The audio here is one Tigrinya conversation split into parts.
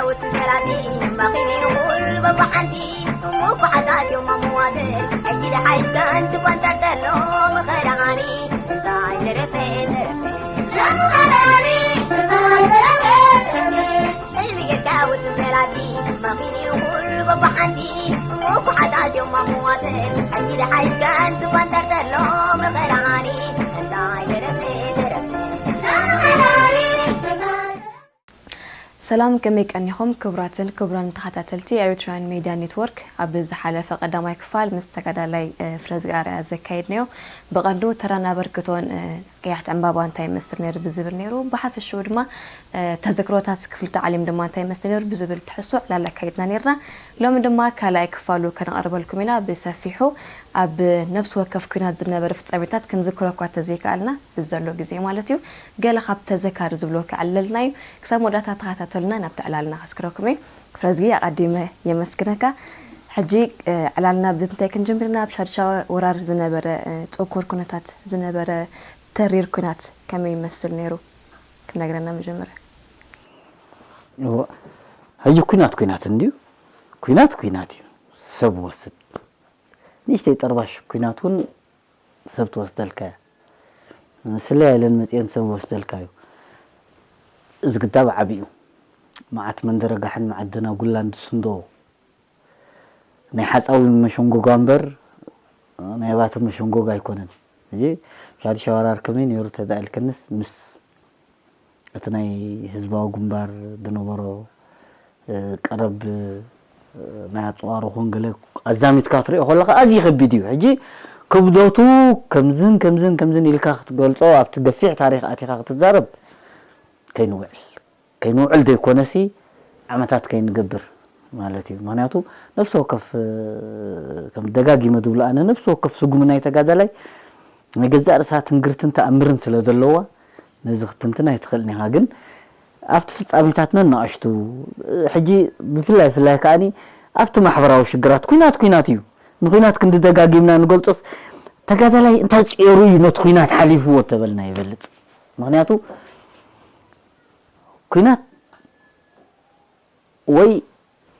ሰላቲ መኺኒ ኩሉ በብሓንቲ፣ እሞ ኳዕታት እዮም ኣምዋትን፣ ሕጂ ደሓይሽ ከንቱ ፈንጠርጠሎ መኸዳዓኒ፣ እንታይ ደረፈ ደረፈ። ሕልሚ ጌርካ ውፅን ሰላቲ መኺኒ ኩሉ በብሓንቲ፣ እሞ ኳዕታት እዮም ኣምዋትን፣ ሕጂ ደሓይሽ ከንቱ ፈንጠርጠሎ መኸዳዓኒ፣ እንታይ ደረፈ ደረፈ። ሰላም፣ ከመይ ቀኒኹም ክቡራትን ክቡራን ተኸታተልቲ ኤሪትራያን ሜድያ ኔትወርክ? ኣብ ዝሓለፈ ቀዳማይ ክፋል ምስ ተጋዳላይ፣ እ፣ ፍረዝጊ ኣርኣያ ዘካየድናዮ ብቐንዱ ተራን ኣበርክቶን፣ እ፣ ቀያሕቲ ዕምባባ እንታይ ይመስል ነይሩ ብዝብል ነይሩ። ብሓፈሽኡ ድማ፣ እ፣ ተዘክሮታት ክፍሊ ታዕሊም ድማ እንታይ ይመስል ነይሩ ብዝብል ትሕዝቶ ዕላል ኣካይድና ነይርና። ሎሚ ድማ ካልኣይ ክፋሉ ከነቕርበልኩም ኢና ብሰፊሑ። ኣብ ነፍሲ ወከፍ ኲናት ዝነበረ ፍጻሜታት ክንዝክሮ እኳ ተዘይከኣልና፣ ብዘሎ ግዜ ማለት እዩ፣ ገለ ካብ ተዘካሪ ዝብሎ ከዕልለልና እዩ። ክሳብ መወዳእታ ተኸታተሉና፣ ናብቲ ዕላልና ከስክረኩም እየ። ፍረዝጊ፣ ኣቐዲመ የመስግነካ። ሕጂ፣ እ፣ ዕላልና ብምንታይ ክንጅምር ኢና? ኣብ ሻድሻ ወራር ዝነበረ፣ እ፣ ጽንኩር ኩነታት ዝነበረ ተሪር ኲናት ከመይ ይመስል ነይሩ? ክትነግረና መጀመርያ። እዎ፣ ሕጂ ኲናት ኲናት እንድዩ። ኲናት ኲናት እዩ። ሰብ ወስድ። ንእሽተይ ጠርባሽ ኲናት እውን ሰብ ትወስደልካ እያ። ስለያ ኢለን መፅየን ሰብ ወስደልካ እዩ። እዚ ግዳ ብዓብዩ መዓት መንደረጋሕን መዓት ደናጉላን ዝስንዶ ናይ ሓፃዊ መሸንጎጓ እምበር ናይ ኣባተ መሸንጎግ ኣይኮነን። እዚ ሻድሻ ወራር ከመይ ነይሩ ተዳኢልክንስ ምስ እቲ ናይ ህዝባዊ ግንባር ዝነበሮ፣ እ፣ ቀረብ፣ እ፣ ናይ ኣፅዋሩ ኹን ገለ ኣዛሚድካ ክትሪኦ ከለኻ ኣዝዩ ከቢድ እዩ። ሕጂ ክብደቱ ከምዝን ከምዝን ከምዝን ኢልካ ክትገልፆ ኣብቲ ገፊሕ ታሪኽ ኣቲኻ ክትዛረብ ከይንውዕል ከይንውዕል ዘይኮነሲ ዓመታት ከይንገብር ማለት እዩ። ምክንያቱ ነፍሲ ወከፍ፣ እ፣ ከም ደጋጊመ ዝብሎ ኣነ ነፍሲ ወከፍ ስጉሚ ናይ ተጋዳላይ ናይ ገዛእ ርእሳ ትንግርትን ተኣምርን ስለ ዘለዋ ነዚ ክትንትን ኣይትኽእልን ኢኻ። ግን ኣብቲ ፍጻሜታት ነናእሽቱ፣ ሕጂ ብፍላይ ፍላይ ከኣኒ ኣብቲ ማሕበራዊ ሽግራት፣ ኲናት ኲናት እዩ። ንኲናት ክንዲ ደጋጊምና ንገልጾስ ተጋዳላይ እንታይ ጼሩ እዩ ነቲ ኲናት ሓሊፍዎ እተበልና ይበልጽ። ምኽንያቱ ኲናት ወይ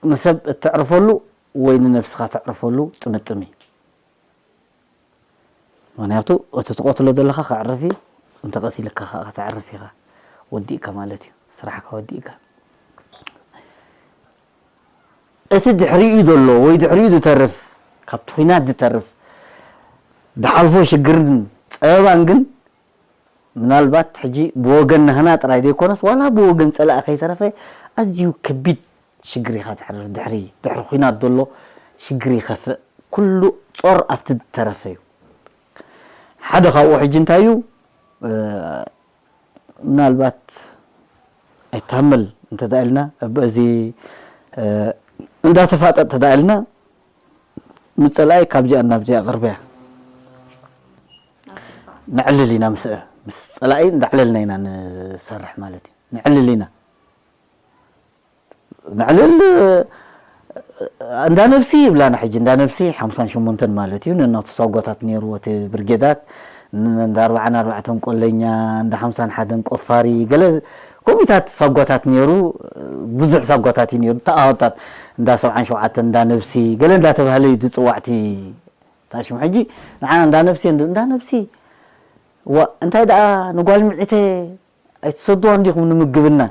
ንሰብ እተዕርፈሉ ወይ ንነብስኻ ተዕርፈሉ ጥምጥም እዩ። ምኽንያቱ እቲ ትቐትሎ ዘለኻ ከዕርፍ እዩ፣ እንተቐቲልካ ከዓ ከተዕርፍ ኢኻ። ወዲእካ ማለት እዩ፣ ስራሕካ ወዲእካ። እቲ ድሕሪኡ ዘሎ ወይ ድሕሪኡ ዝተርፍ፣ ካብቲ ኹናት ዝተርፍ፣ ዝሓልፎ ሽግርን ፀበባን ግን ምናልባት ሕጂ ብወገን ናህና ጥራይ ዘይኮነስ ዋላ ብወገን ፀላኢ ከይተረፈ ኣዝዩ ከቢድ ሽግር ኢኻ ተሕርር። ድሕሪ ድሕሪ ኹናት ዘሎ ሽግር ይኸፍእ። ኩሉ ጾር ኣብቲ ዝተረፈ እዩ። ሓደ ካብኡ ሕጂ እንታይ እዩ? ምናልባት ኣይታመል እንተዳ ኢልና በዚ እንዳተፋጠጥ ተዳ ኢልና ምጸላኢ ካብዚኣ እናብዚኣ ቅርበያ ነዕልል ኢና ምስ ምስ ጸላኢ እንዳዕለልና ኢና ንሰርሕ ማለት እዩ። ነዕልል ኢና ነዕልል እንዳ ነብሲ ይብላና ሕጂ እንዳ ነብሲ ሓምሳን ሸሞንተን ማለት እዩ ነናቱ ሳጓታት ነይሩ እቲ ብርጌዳት እንዳ ኣርባዓን ኣርባዕተን ቆለኛ እንዳ ሓምሳን ሓደን ቆፋሪ ገለ ኮሚታት ሳጓታት ነይሩ ብዙሕ ሳጓታት እዩ ነይሩ ተኣወጣት እንዳ ሰብዓን ሸውዓተን እንዳ ነብሲ ገለ እንዳተባህለ እዩ ዝፅዋዕቲ ታሽሙ ሕጂ ንዓና እንዳ ነብሲ እንዳ ነብሲ ዋ እንታይ ደኣ ንጓል ምዒተ ኣይትሰድዋ እንዲኹም ንምግብና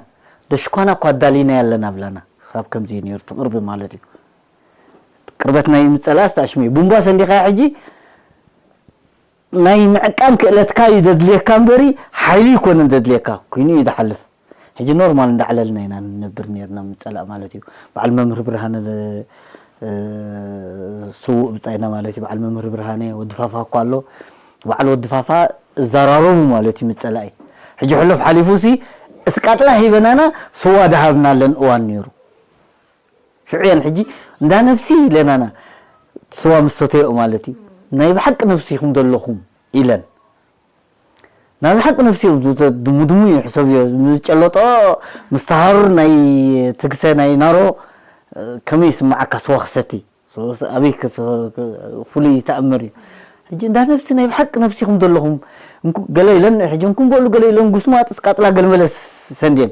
ደሽኳና እኳ ኣዳሊና ያለና ብላና ካብ ከምዚ ነይሩ ትቕርቢ ማለት እዩ ቅርበት ናይ ምፀላስ ታሽሙ እዩ ቡምባ ሰንዲኻ ሕጂ ናይ ምዕቃን ክእለትካ እዩ ደድልየካ እምበሪ ሓይሊ ይኮንን ደድልየካ ኮይኑ እዩ ዝሓልፍ ሕጂ ኖርማል እንዳዕለልና ኢና ንነብር ነርና ምፀላእ ማለት እዩ በዓል መምህር ብርሃነ ስውእ ብፃይና ማለት እዩ በዓል መምህር ብርሃነ ወዲ ፋፋ እኳ ኣሎ በዓል ወዲ ፋፋ እዛራረቡ ማለት እዩ ምፀላኢ ሕጂ ሕሉፍ ሓሊፉ ሲ እስቃጥላ ሂበናና ስዋ ድሃብናለን እዋን ነይሩ ሽዑ እየን ሕጂ እንዳ ነብሲ ኢለናና ስዋ ምስ ሰተየኡ ማለት እዩ ናይ ብሓቂ ነብሲ ኢኹም ዘለኹም ኢለን ናይ ብሓቂ ነብሲ ኢኹም ድሙድሙ እዩ ሕሰብ እዩ ዝጨለጦ ምስ ተሃሩር ናይ ትግሰ ናይ ናሮ ከመይ ይስማዓካ ስዋ ክሰቲ ኣበይ ፍሉይ ተኣምር እዩ ሕጂ እንዳ ነብሲ ናይ ብሓቂ ነብሲ ኢኹም ዘለኹም ገለ ኢለን ሕጂ እንኩም በሉ ገለ ኢለን ጉስማጥ ስቃጥላ ገለመለ ሰንድየን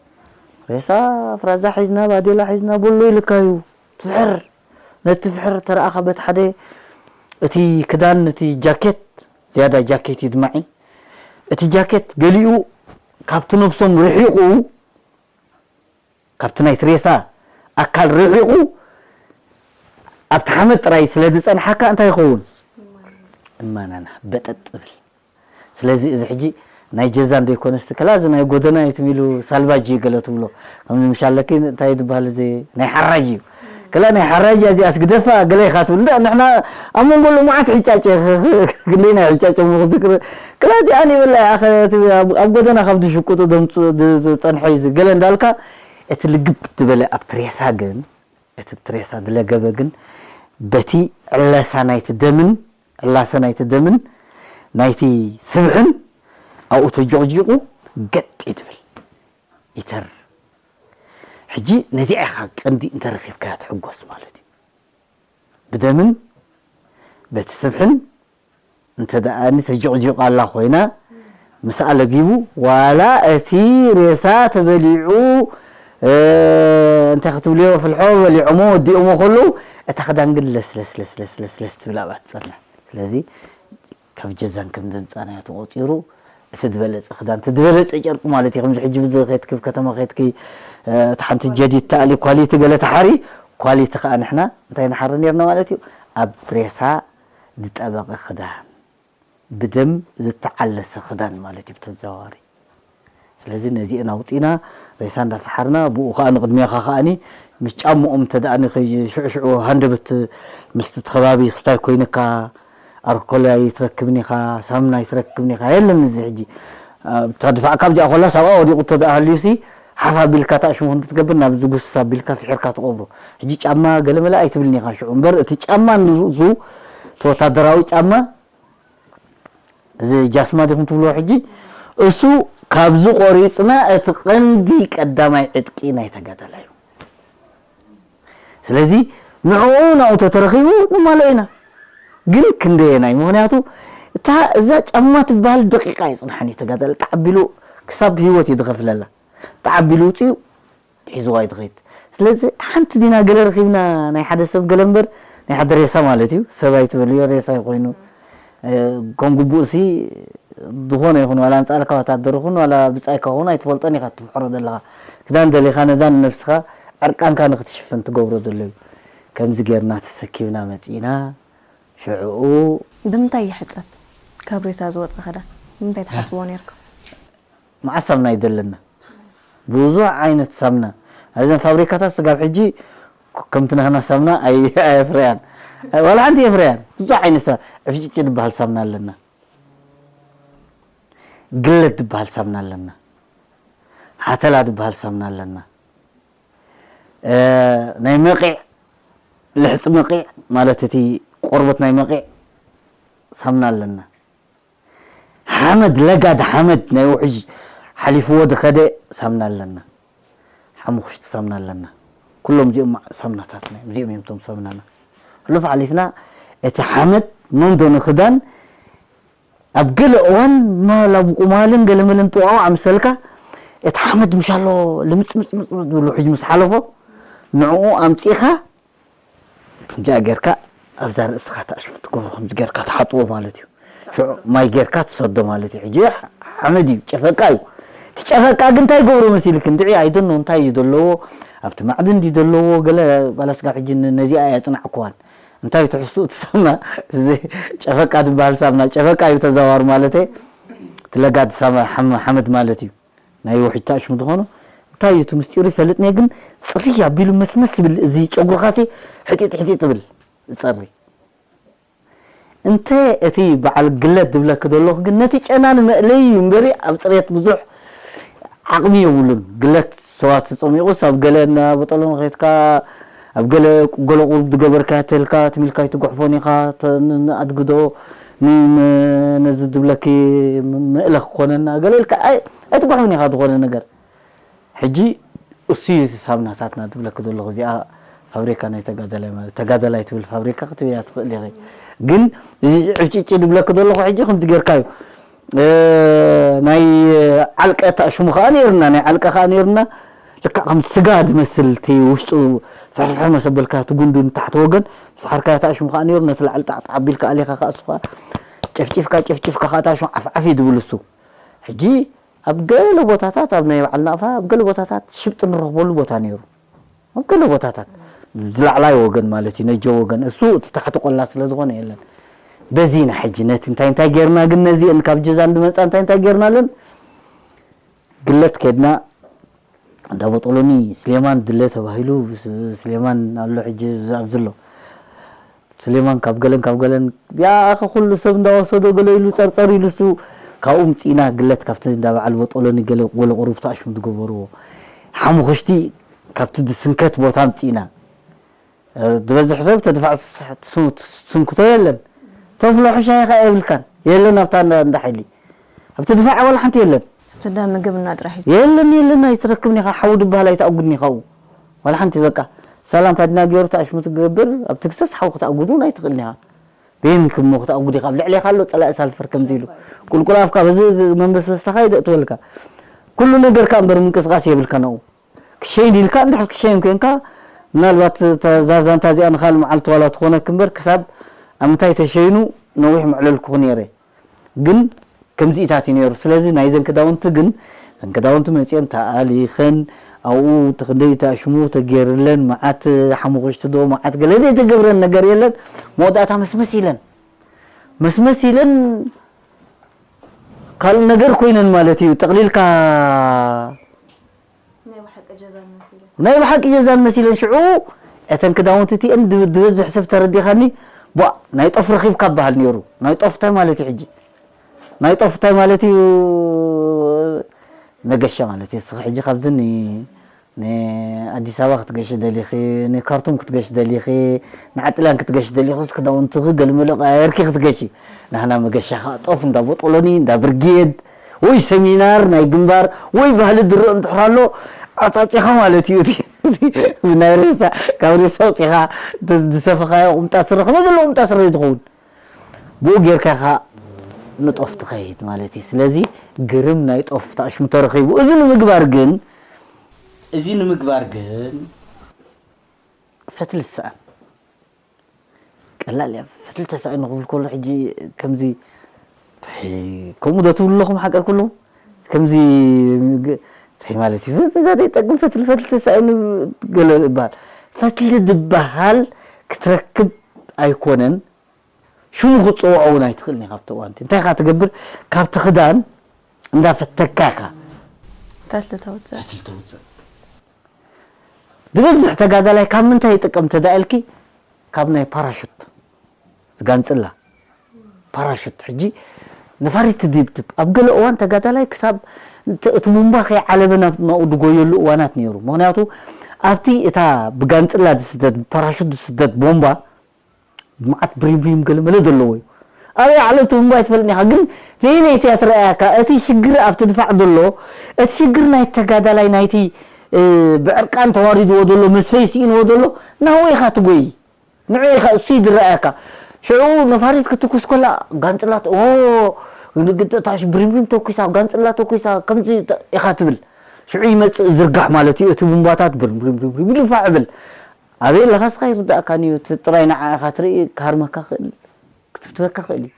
ሬሳ ፍራዛ ሒዝና፣ ባዴላ ሒዝና፣ በሎ ኢልካ እዩ። ትፍሕር። ነቲ ትፍሕር ተረኣኻ በቲ ሓደ፣ እቲ ክዳን፣ እቲ ጃኬት፣ ዝያዳ ጃኬት ይድማዒ። እቲ ጃኬት ገሊኡ ካብቲ ነብሶም ርሒቑ፣ ካብቲ ናይቲ ሬሳ ኣካል ርሒቑ፣ ኣብቲ ሓመድ ጥራይ ስለ ዝጸንሓካ እንታይ ይኸውን? እማናና፣ በጠጥ ይብል። ስለዚ እዚ ሕጂ ናይ ጀዛን ዘይኮነስ፣ ከላ እዚ ናይ ጎደና እዩ ትም ኢሉ ሳልቫጅ እዩ ገለ ትብሎ። ከምዚ ምሽ ኣለኪ እንታይ እዩ ዝበሃል፣ እዚ ናይ ሓራጅ እዩ። ከላ ናይ ሓራጅ እዚኣስ ግደፋ ገለ ኢኻ ትብል። እንዳ ንሕና ኣብ መንጎ ልሙዓት ሕጫጨ፣ ክንደይ ናይ ሕጫጨ እሞ ክዝክር። ከላ እዚኣ ንበላ እያ፣ ኣኸ እቲ ኣብ፣ ኣብ ጎደና ካብ ዝሽቅጡ ደምጽ-፣ ዝ-፣ ዝጸንሐ እዩ እዚ ገለ እንዳልካ፣ እቲ ልግብ ዝበለ ኣብቲ ሬሳ ግን፣ እቲ ብቲ ሬሳ ዝለገበ ግን፣ በቲ ዕለሳ ናይቲ ደምን፣ ዕላሰ ናይቲ ደምን ናይቲ ስብሕን ኣብኡ ተጆቕጂቑ ገጥ እዩ ትብል፣ ይተር። ሕጂ ነዚኣ ኢኻ ቀንዲ እንተረኺብካያ ትሕጎስ ማለት እዩ። ብደምን በቲ ስብሕን እንተ ደኣኒ ተጆቕጂቑ ኣላ ኮይና፣ ምስኣ ለጊቡ፣ ዋላ እቲ ሬሳ ተበሊዑ፣ እ፣ እንታይ ክትብልዮ፣ ፍልሖ በሊዖሞ ወዲኦሞ ከለዉ፣ እታ ክዳን ግን ለስለስ፣ ለስለስ፣ ለስለስ ትብል ኣብኣ ትጸንሕ። ስለዚ፣ ካብ ጀዛን ከም ዘምጻናዮ ተቖጺሩ፣ እቲ ዝበለጸ ክዳን፣ እቲ ዝበለጸ ጨርቂ ማለት እዩ። ከምዚ ሕጂ ብዚ ኸድኪ፣ ኣብ ከተማ ኸድኪ፣ እ፣ እቲ ሓንቲ ጀዲድ ተኣሊ፣ ኳሊቲ ገለ ተሓሪ፣ ኳሊቲ ከኣ ንሕና እንታይ ንሓሪ ኔርና ማለት እዩ? ኣብ ሬሳ ዝጠበቐ ክዳን፣ ብደም ዝተዓለሰ ክዳን ማለት እዩ ብተዘዋዋሪ። ስለዚ ነዚአን ኣውጺና፣ ሬሳ እንዳፈሓርና፣ ብኡ ከኣ ንቕድሚኻ ከኣኒ ምስ ጫምኦም እንተ ደኣ ንኸይ-፣ ሽዑ ሽዑ ሃንደበት ምስቲ እቲ ከባቢ ክስታይ ኮይንካ፣ ኣርኮል ኣይትረክብን ኢኻ፣ ሳሙና ኣይትረክብን ኢኻ፣ የለን እዚ ሕጂ። ኣብታ ድፋዕካ ኣብዚኣ ኮላ ሳብኣ ወዲቑ እንተ ደኣ ሃልዩሲ፣ ሓፍ ኣቢልካ እታ ሽሙ ክንዲ ትገብር፣ ናብዚ ጉስስ ኣቢልካ ፍሒርካ ትቐብሮ። ሕጂ ጫማ ገለመለ ኣይትብልን ኢኻ ሽዑ። እምበር እቲ ጫማ ንርእሱ፣ እቲ ወታደራዊ ጫማ፣ እዚ ጃስማ ዲኹም ትብልዎ ሕጂ፣ እሱ ካብዚ ቆሪጽና እቲ ቀንዲ ቀዳማይ ዕጥቂ ናይ ተጋዳላይ እዩ። ስለዚ ንዕኡ ናብኡ ተተረኺቡ ንማልኦ ኢና። ግን ክንደየናይ? ምኽንያቱ እታ፣ እዛ ጫማ ትበሃል ደቂቃ ኣይጽንሓን እዩ ተጋዳላይ። ጣዕ ኣቢሉ ክሳብ ህይወት እዩ ዝኸፍለላ። ጣዕ ኣቢሉ ውጽኡ ሒዝዋ እዩ ዝኸይድ። ስለዚ ሓንቲ ዲና ገለ ረኺብና ናይ ሓደ ሰብ ገለ እምበር ናይ ሓደ ሬሳ ማለት እዩ። ሰብ ኣይትበልዮ፣ ሬሳ እዩ ኮይኑ። እ፣ ከም ግቡእሲ ዝኾነ ይኹን፣ ዋላ ኣንጻርካ ወታደር ይኹን፣ ዋላ ብጻይካ ይኹን፣ ኣይትፈልጦን ኢኻ ትፍሕሮ ዘለኻ። ክዳን ደሊኻ ነዛ ንነብስኻ ዕርቃንካ ንኽትሽፍን ትገብሮ ዘሎ እዩ። ከምዚ ጌርና ተሰኪብና መጺእና፣ ሽዕኡ ብምንታይ ይሕጸብ? ካብ ሬሳ ዝወጸ ክዳን ብምንታይ ትሓጽብዎ ነይርኩም? መዓስ ሳምና እዩ ዘለና? ብዙሕ ዓይነት ሳምና። እዘን ፋብሪካታት ስጋብ ሕጂ ክ-፣ ከምቲ ናህና ሳምና ኣይ-፣ ኣየፍረያን። ዋላ ሓንቲ የፍረያን። ብዙሕ ዓይነት ሳ-፣ ዕፍጭጭ ዝበሃል ሳምና ኣለና። ግለት ዝበሃል ሳምና ኣለና። ሓተላ ዝበሃል ሳምና ኣለና። እ፣ ናይ መቂዕ፣ ልሕፂ መቂዕ ማለት እቲ ቆርበት ናይ መቂዕ ሳምና ኣለና። ሓመድ፣ ለጋድ ሓመድ ናይ ውሕጅ ሓሊፍዎ ዝኸደ ሳምና ኣለና። ሓሙኽሽቲ ሳምና ኣለና። ኩሎም እዚኦም ሳምናታትና እዮም። እዚኦም እዮም እቶም ሳምናና። ሕሉፍ ሓሊፍና እቲ ሓመድ መንዶ ንኽዳን ኣብ ገለ እዋን ማል ኣብ ቁማልን ገለመለን ጥዋዋዕ ምሰልካ እቲ ሓመድ ምሻሎ ልምጽምጽምጽ ዝብል ውሕጅ ምስ ሓለፎ ንዕኡ ኣምጺእኻ ከምዚኣ ጌርካ ኣብዛ ርእስኻ ተኣሽሙ ትገብሮ፣ ከምዚ ጌርካ ትሓጽቦ ማለት እዩ። ሽዑ ማይ ጌርካ ትሰዶ ማለት እዩ። ሕጂ ሓመድ እዩ፣ ጨፈቃ እዩ። እቲ ጨፈቃ ግን እንታይ ይገብሮ መሲልክ? እንድዒ ኣይደኖ እንታይ እዩ ዘለዎ፣ ኣብቲ ማዕድን ድዩ ዘለዎ፣ ገለ ባላስጋ ሕጂ ን-፣ ነዚኣ እያ ጽናዕክዋን። እንታይ ትሕሱ እቲ ሳምና? እዚ ጨፈቃ ዝበሃል ሳምና፣ ጨፈቃ እዩ ተዘዋዋሪ ማለት እዩ። እቲ ለጋድ ሳማ-፣ ሓመ-፣ ሓመድ ማለት እዩ። ናይ ውሕጅ ተኣሽሙ ዝኾኑ እንታይ እዩ እቲ ምስጢሩ ይፈልጥን እየ፣ ግን ጽርይ ኣቢሉ መስመስ ይብል። እዚ ጨጉርኻሲ ሕጢጥ ሕጢጥ ይብል ይጸሪ። እንተ እቲ በዓል ግለት ዝብለኪ ዘለኹ ግን ነቲ ጨና ንመእለዪ እዩ እምበሪ ኣብ ጽሬት ብዙሕ ዓቕሚ የብሉን። ግለት ሰባት ተጸሚቑስ ኣብ ገለ እናበጠሎ ንኸይድካ ኣብ ገለ ገለ ቁሩብ ዝገበርካዮ ተልካ ትም ኢልካ ኣይትጉሕፎን ኢኻ፣ ተ-፣ ን-፣ ንኣድግዶ ን-፣ ን-፣ ነዚ ዝብለኪ ም-፣ መእለ ክኾነና ገለ ኢልካ ኣይ-፣ ኣይትጉሕፍን ኢኻ ዝኾነ ነገር። ሕጂ እሱ እዩ እቲ ሳምናታትና ዝብለኪ ዘለኹ። እዚኣ ፋብሪካ ናይ ተጋዳላይ ማለት፣ ተጋዳላይ ትብል ፋብሪካ ክትብያ ትኽእል ኢኺ። ግን እዚ ዕጭጭ ዝብለኪ ዘለኹ ሕጂ ከምዚ ጌርካ እዩ። እ፣ ናይ ዓልቀ እታ ሽሙ ከኣ ነይርና፣ ናይ ዓልቀ ከኣ ነይርና። ልክዕ ከም ስጋ ዝመስል እቲ ውሽጡ ፍሕፍሕ መሰበልካ እቲ ጉንዱ ንታሕቲ ወገን ፍሓርካ ታሽሙ ከዓ ነይሩ ነቲ ላዕሊ ጣዕጣዕ ኣቢልካ ኣሊኻ ከዓ እሱ ከዓ ጨፍጭፍካ ጨፍጭፍካ ከዓ ታሽሙ ዓፍዓፍ እዩ ዝብል እሱ። ሕጂ ኣብ ገለ ቦታታት ኣብ ናይ በዓል ናቕፋ ኣብ ገለ ቦታታት ሽብጢ ንረኽበሉ ቦታ ነይሩ። ኣብ ገለ ቦታታት ዝላዕላይ ወገን ማለት እዩ ነጀ ወገን እሱ እቲ ታሕቲ ቆላ ስለ ዝኾነ የለን። በዚ ኢና ሕጂ ነቲ እንታይ እንታይ ጌርና ግን ነዚአን ካብ ጀዛን ዝመፃ እንታይ እንታይ ጌርናለን ግለት ከድና እንዳ ቦጦሎኒ ስሌማን ድለ ተባሂሉ ስሌማን ኣሎ ሕጂ ኣብዚ ኣሎ ስሌማን ካብ ገለን ካብ ገለን ያኸ ኩሉ ሰብ እንዳወሰዶ ገለ ኢሉ ፀርፀር ኢሉ ሱ ካብኡ ምፅኢና ግለት ካብቲ እንዳ በዓል ቦጦሎኒ ገለ ጎለ ቁሩብ ተኣሽሙ ዝገበርዎ ሓሙኽሽቲ ካብቲ ዝስንከት ቦታ ምፅኢና ዝበዝሕ ሰብ ተድፋዕ ትስንክቶ የለን ተፍሎ ሕሻ ኢኻ የብልካን የለን ኣብታ እንዳ ሓይሊ ኣብቲ ድፋዕ ዋላ ሓንቲ የለን ኣብቲ እንዳ ምግብና ጥራሕ እዩ የለን የለን ኣይትረክብን ኢኻ ሓዊ ድበሃል ኣይትኣጉድን ኢኻ ዋላ ሓንቲ በቃ ሰላም ካድና ገይሩ ተኣሽሙ ትገብር ኣብቲ ክሰስ ሓዊ ክትኣጉድ እውን ኣይትኽእልን ኢኻ በየን ክሞ ክትኣጉድ ኢኻ ኣብ ልዕሌኻ ኣሎ ፀላኢ ሳልፈር ከምዚ ኢሉ ቁልቁል ኣፍካ በዚ መንበስበስታኻ ይደእትወልካ ኩሉ ነገር ከኣ እምበር ምንቅስቃስ የብልካ ናኡ ክሸይን ኢልካ እንድሕር ክሸይን ኮንካ ምናልባት እዛ ዛንታ እዚኣ ንኻል መዓልቲ ዋላ ትኾነክ እምበር ክሳብ ኣብ ምንታይ ተሸይኑ ነዊሕ ምዕለልኩኹ ነይረ ግን ከምዚኢታት እዩ ነይሩ ስለዚ ናይዘን ክዳውንቲ ግን እተን ክዳውንቲ መፅየን ተኣሊኸን ኣብኡ ክንደይ ተኣሽሙ ተገይርለን መዓት ሓሙኽሽቲ ዶ መዓት ገለ ዘይተገብረን ነገር የለን መወዳእታ መስመስ ኢለን መስመስ ኢለን ካልእ ነገር ኮይነን ማለት እዩ ጠቕሊልካ ናይ ብሓቂ ጀዛን መሲለን ሽዑ እተን ክዳውንቲ እቲአን ዝበዝሕ ሰብ ተረዲኻኒ ቧ ናይ ጦፍ ረኺብካ በሃል ነይሩ ናይ ጦፍ እንታይ ማለት እዩ ሕጂ ናይ ጦፍ እንታይ ማለት እዩ መገሻ ማለት እዩ ስኻ ሕጂ ካብዚ ንኣዲስ ኣበባ ክትገሽ ደሊኺ ንካርቱም ክትገሽ ደሊኺ ንዓጥልያን ክትገሽ ደሊኺ ክዳውንትኺ ገልመለ ቀያየርኪ ክትገሺ ናህና መገሻ ከዓ ጦፍ እንዳ ቦጦሎኒ እንዳ ብርጌድ ወይ ሰሚናር ናይ ግንባር ወይ ባህሊ ድርኦ እንድሕር ኣሎ ኣፃፂኻ ማለት እዩ ብናይ ሬሳ ካብ ሬሳ ኣውፂኻ ዝሰፈኻዮ ቁምጣ ስረ ከመይ ዘለዎ ቁምጣ ስረ እዩ ዝኸውን ብኡ ጌርካ ኢኻ ንጦፍ ትኸይድ ማለት እዩ ስለዚ ግርም ናይ ጦፍ ተኣሽሙ ተረኺቡ እዚ ንምግባር ግን እዚ ንምግባር ግን ፈትሊ ትሰኣን ቀላል እያ ፈትሊ ተሳኢኑ ክብል ከሎ ሕጂ ከምዚ ከምኡ ዶ ትብሉ ኣለኹም ሓቀ ኩሉ ከምዚ እንታይ ማለት እዩ እዛ ዘይጠቅም ፈትሊ ፈትሊ ተሳኢኑ ገለ ይበሃል ፈትሊ ዝበሃል ክትረክብ ኣይኮነን ሽሙ ክትፅውዖ እውን ኣይትኽእልን ኢኻ ኣብቲ እዋንቲ እንታይ ኢኻ ትገብር ካብቲ ክዳን እንዳፈተካ ኢኻ ፈትሊ ተውፅእ ዝበዝሕ ተጋዳላይ ካብ ምንታይ ይጥቀም ተዳእልኪ ካብ ናይ ፓራሹት ዝጋንፅላ ፓራሹት ሕጂ ነፋሪት ትድብድብ ኣብ ገለ እዋን ተጋዳላይ ክሳብ እቲ ቡምባ ከይዓለበ ናብኡ ዝጎየሉ እዋናት ነይሩ ምክንያቱ ኣብቲ እታ ብጋንፅላ ዝስደድ ብፓራሹት ዝስደድ ቦምባ ብመዓት ብሪምሪም ገለመለ ዘለዎ እዩ። ኣበይ ዓለቱ እምባ ኣይትፈልጥን ኢኻ፣ ግን ዘይነይቲ እያ ትረኣያካ። እቲ ሽግር ኣብቲ ድፋዕ ዘሎ፣ እቲ ሽግር ናይ ተጋዳላይ ናይቲ ብዕርቃን ተዋሪድዎ ዘሎ መስፈይ ስኢንዎ ዘሎ ናብኡ ኢኻ ትጎይ። ንዑ ኢኻ እሱ እዩ ዝረኣያካ። ሽዑ ነፋሪት ክትኩስ ከላ ጋንጽላት ኦ ግጥታሽ ብሪምሪም ተኩሳ ጋንጽላ ተኩሳ ከምዚ ኢኻ ትብል። ሽዑ ይመጽእ ዝርጋሕ ማለት እዩ። እቲ ቡምባታት ብሪምሪም ይድፋዕ ይብል። ኣበይ ኣለኻ እስኻ ይርዳእካን እዩ። እቲ ጥራይ ንዓ ኢኻ ትርኢ ክሃርመካ ክእል ክትብትበካ ክእል እዩ።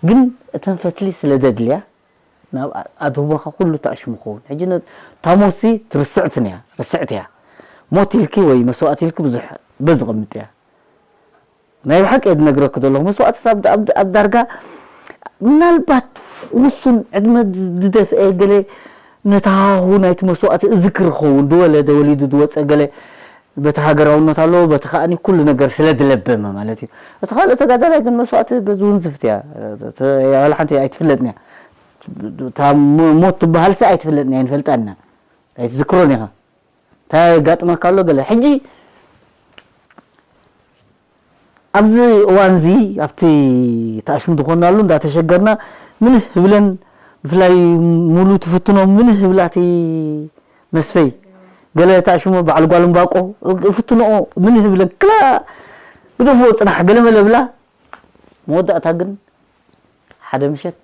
ግን እተን ፈትሊ ስለ ደድልያ ናብ ኣድህቦኻ ኩሉ ተኣሽሙ ክኸውን። ሕጂ እታ ሞትሲ ትርስዕትን እያ ርስዕቲ እያ። ሞት ኢልኪ ወይ መስዋእቲ ኢልኪ ብዙሕ በዚ ቐምጥ እያ። ናይ ብሓቂ እየ ዝነግረኪ ዘለኹ መስዋእትስ ኣብ ዳርጋ ምናልባት ውሱን ዕድመ ዝደፍአ ገለ ነቲ ሃሁ ናይቲ መስዋእቲ እዝክር ክኸውን ዝወለደ ወሊዱ ዝወፀ ገለ በቲ ሃገራውነት ኣለዎ በቲ ከዓኒ ኩሉ ነገር ስለ ዝለበመ ማለት እዩ እቲ ካልእ ተጋዳላይ ግን መስዋእቲ በዚ ውንዝፍቲ እያ ዋላ ሓንቲ ኣይትፍለጥን እያ እታ ሞት ትበሃልሲ ኣይትፍለጥን እያ ኣይንፈልጣን ኢና ኣይትዝክሮን ኢኻ እንታይ የጋጥመካ ኣሎ ገለ ሕጂ ኣብዚ እዋን እዚ ኣብቲ ተኣሽሙ ዝኾንናሉ እንዳተሸገርና ምንህ ህብለን ብፍላይ ሙሉ ትፍትኖ ምንህ ህብላቲ መስፈይ ገለ ተኣሽሙ በዓል ጓል እምባቆ ፍትንኦ ምንህ ህብለን ክላ ግደፍዎ ፅናሕ ገለ መለ ብላ መወዳእታ ግን ሓደ ምሸት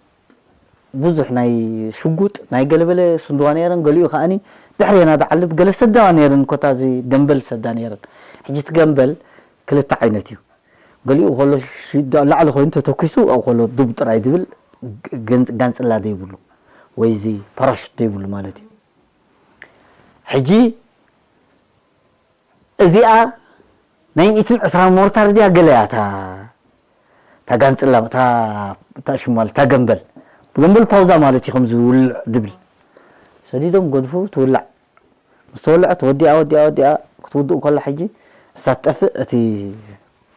ብዙሕ ናይ ሽጉጥ ናይ ገለበለ ስንድዋ ነይረን፣ ገሊኡ ከኣኒ ድሕሬና ዝዓልብ ገለ ሰዳዋ ነይረን፣ ኮታ እዚ ገምበል ሰዳ ነይረን። ሕጂ እቲ ገምበል ክልተ ዓይነት እዩ። ገሊኡ ከሎ ሽዳ ላዕሊ ኮይኑ ተተኪሱ፣ ኣብኡ ከሎ ዱብ ጥራይ ዝብል፣ ገን-፣ ጋንጽላ ዘይብሉ ወይ እዚ ፓራሹት ዘይብሉ ማለት እዩ። ሕጂ እዚኣ ናይ ሚእትን ዕስራን ሞርታር ድያ ገለ እያ እታ፣ እታ ጋንጽላ፣ እታ፣ እታ ሽም ማለት እታ ገምበል። ገምበል ፓውዛ ማለት እዩ፣ ከምዚ ውልዕ ድብል። ሰዲዶም ገድፉ ትውላዕ። ምስ ተወልዐት ወዲኣ፣ ወዲኣ፣ ወዲኣ ክትውድእ ከላ ሕጂ እሳ ትጠፍእ፣ እቲ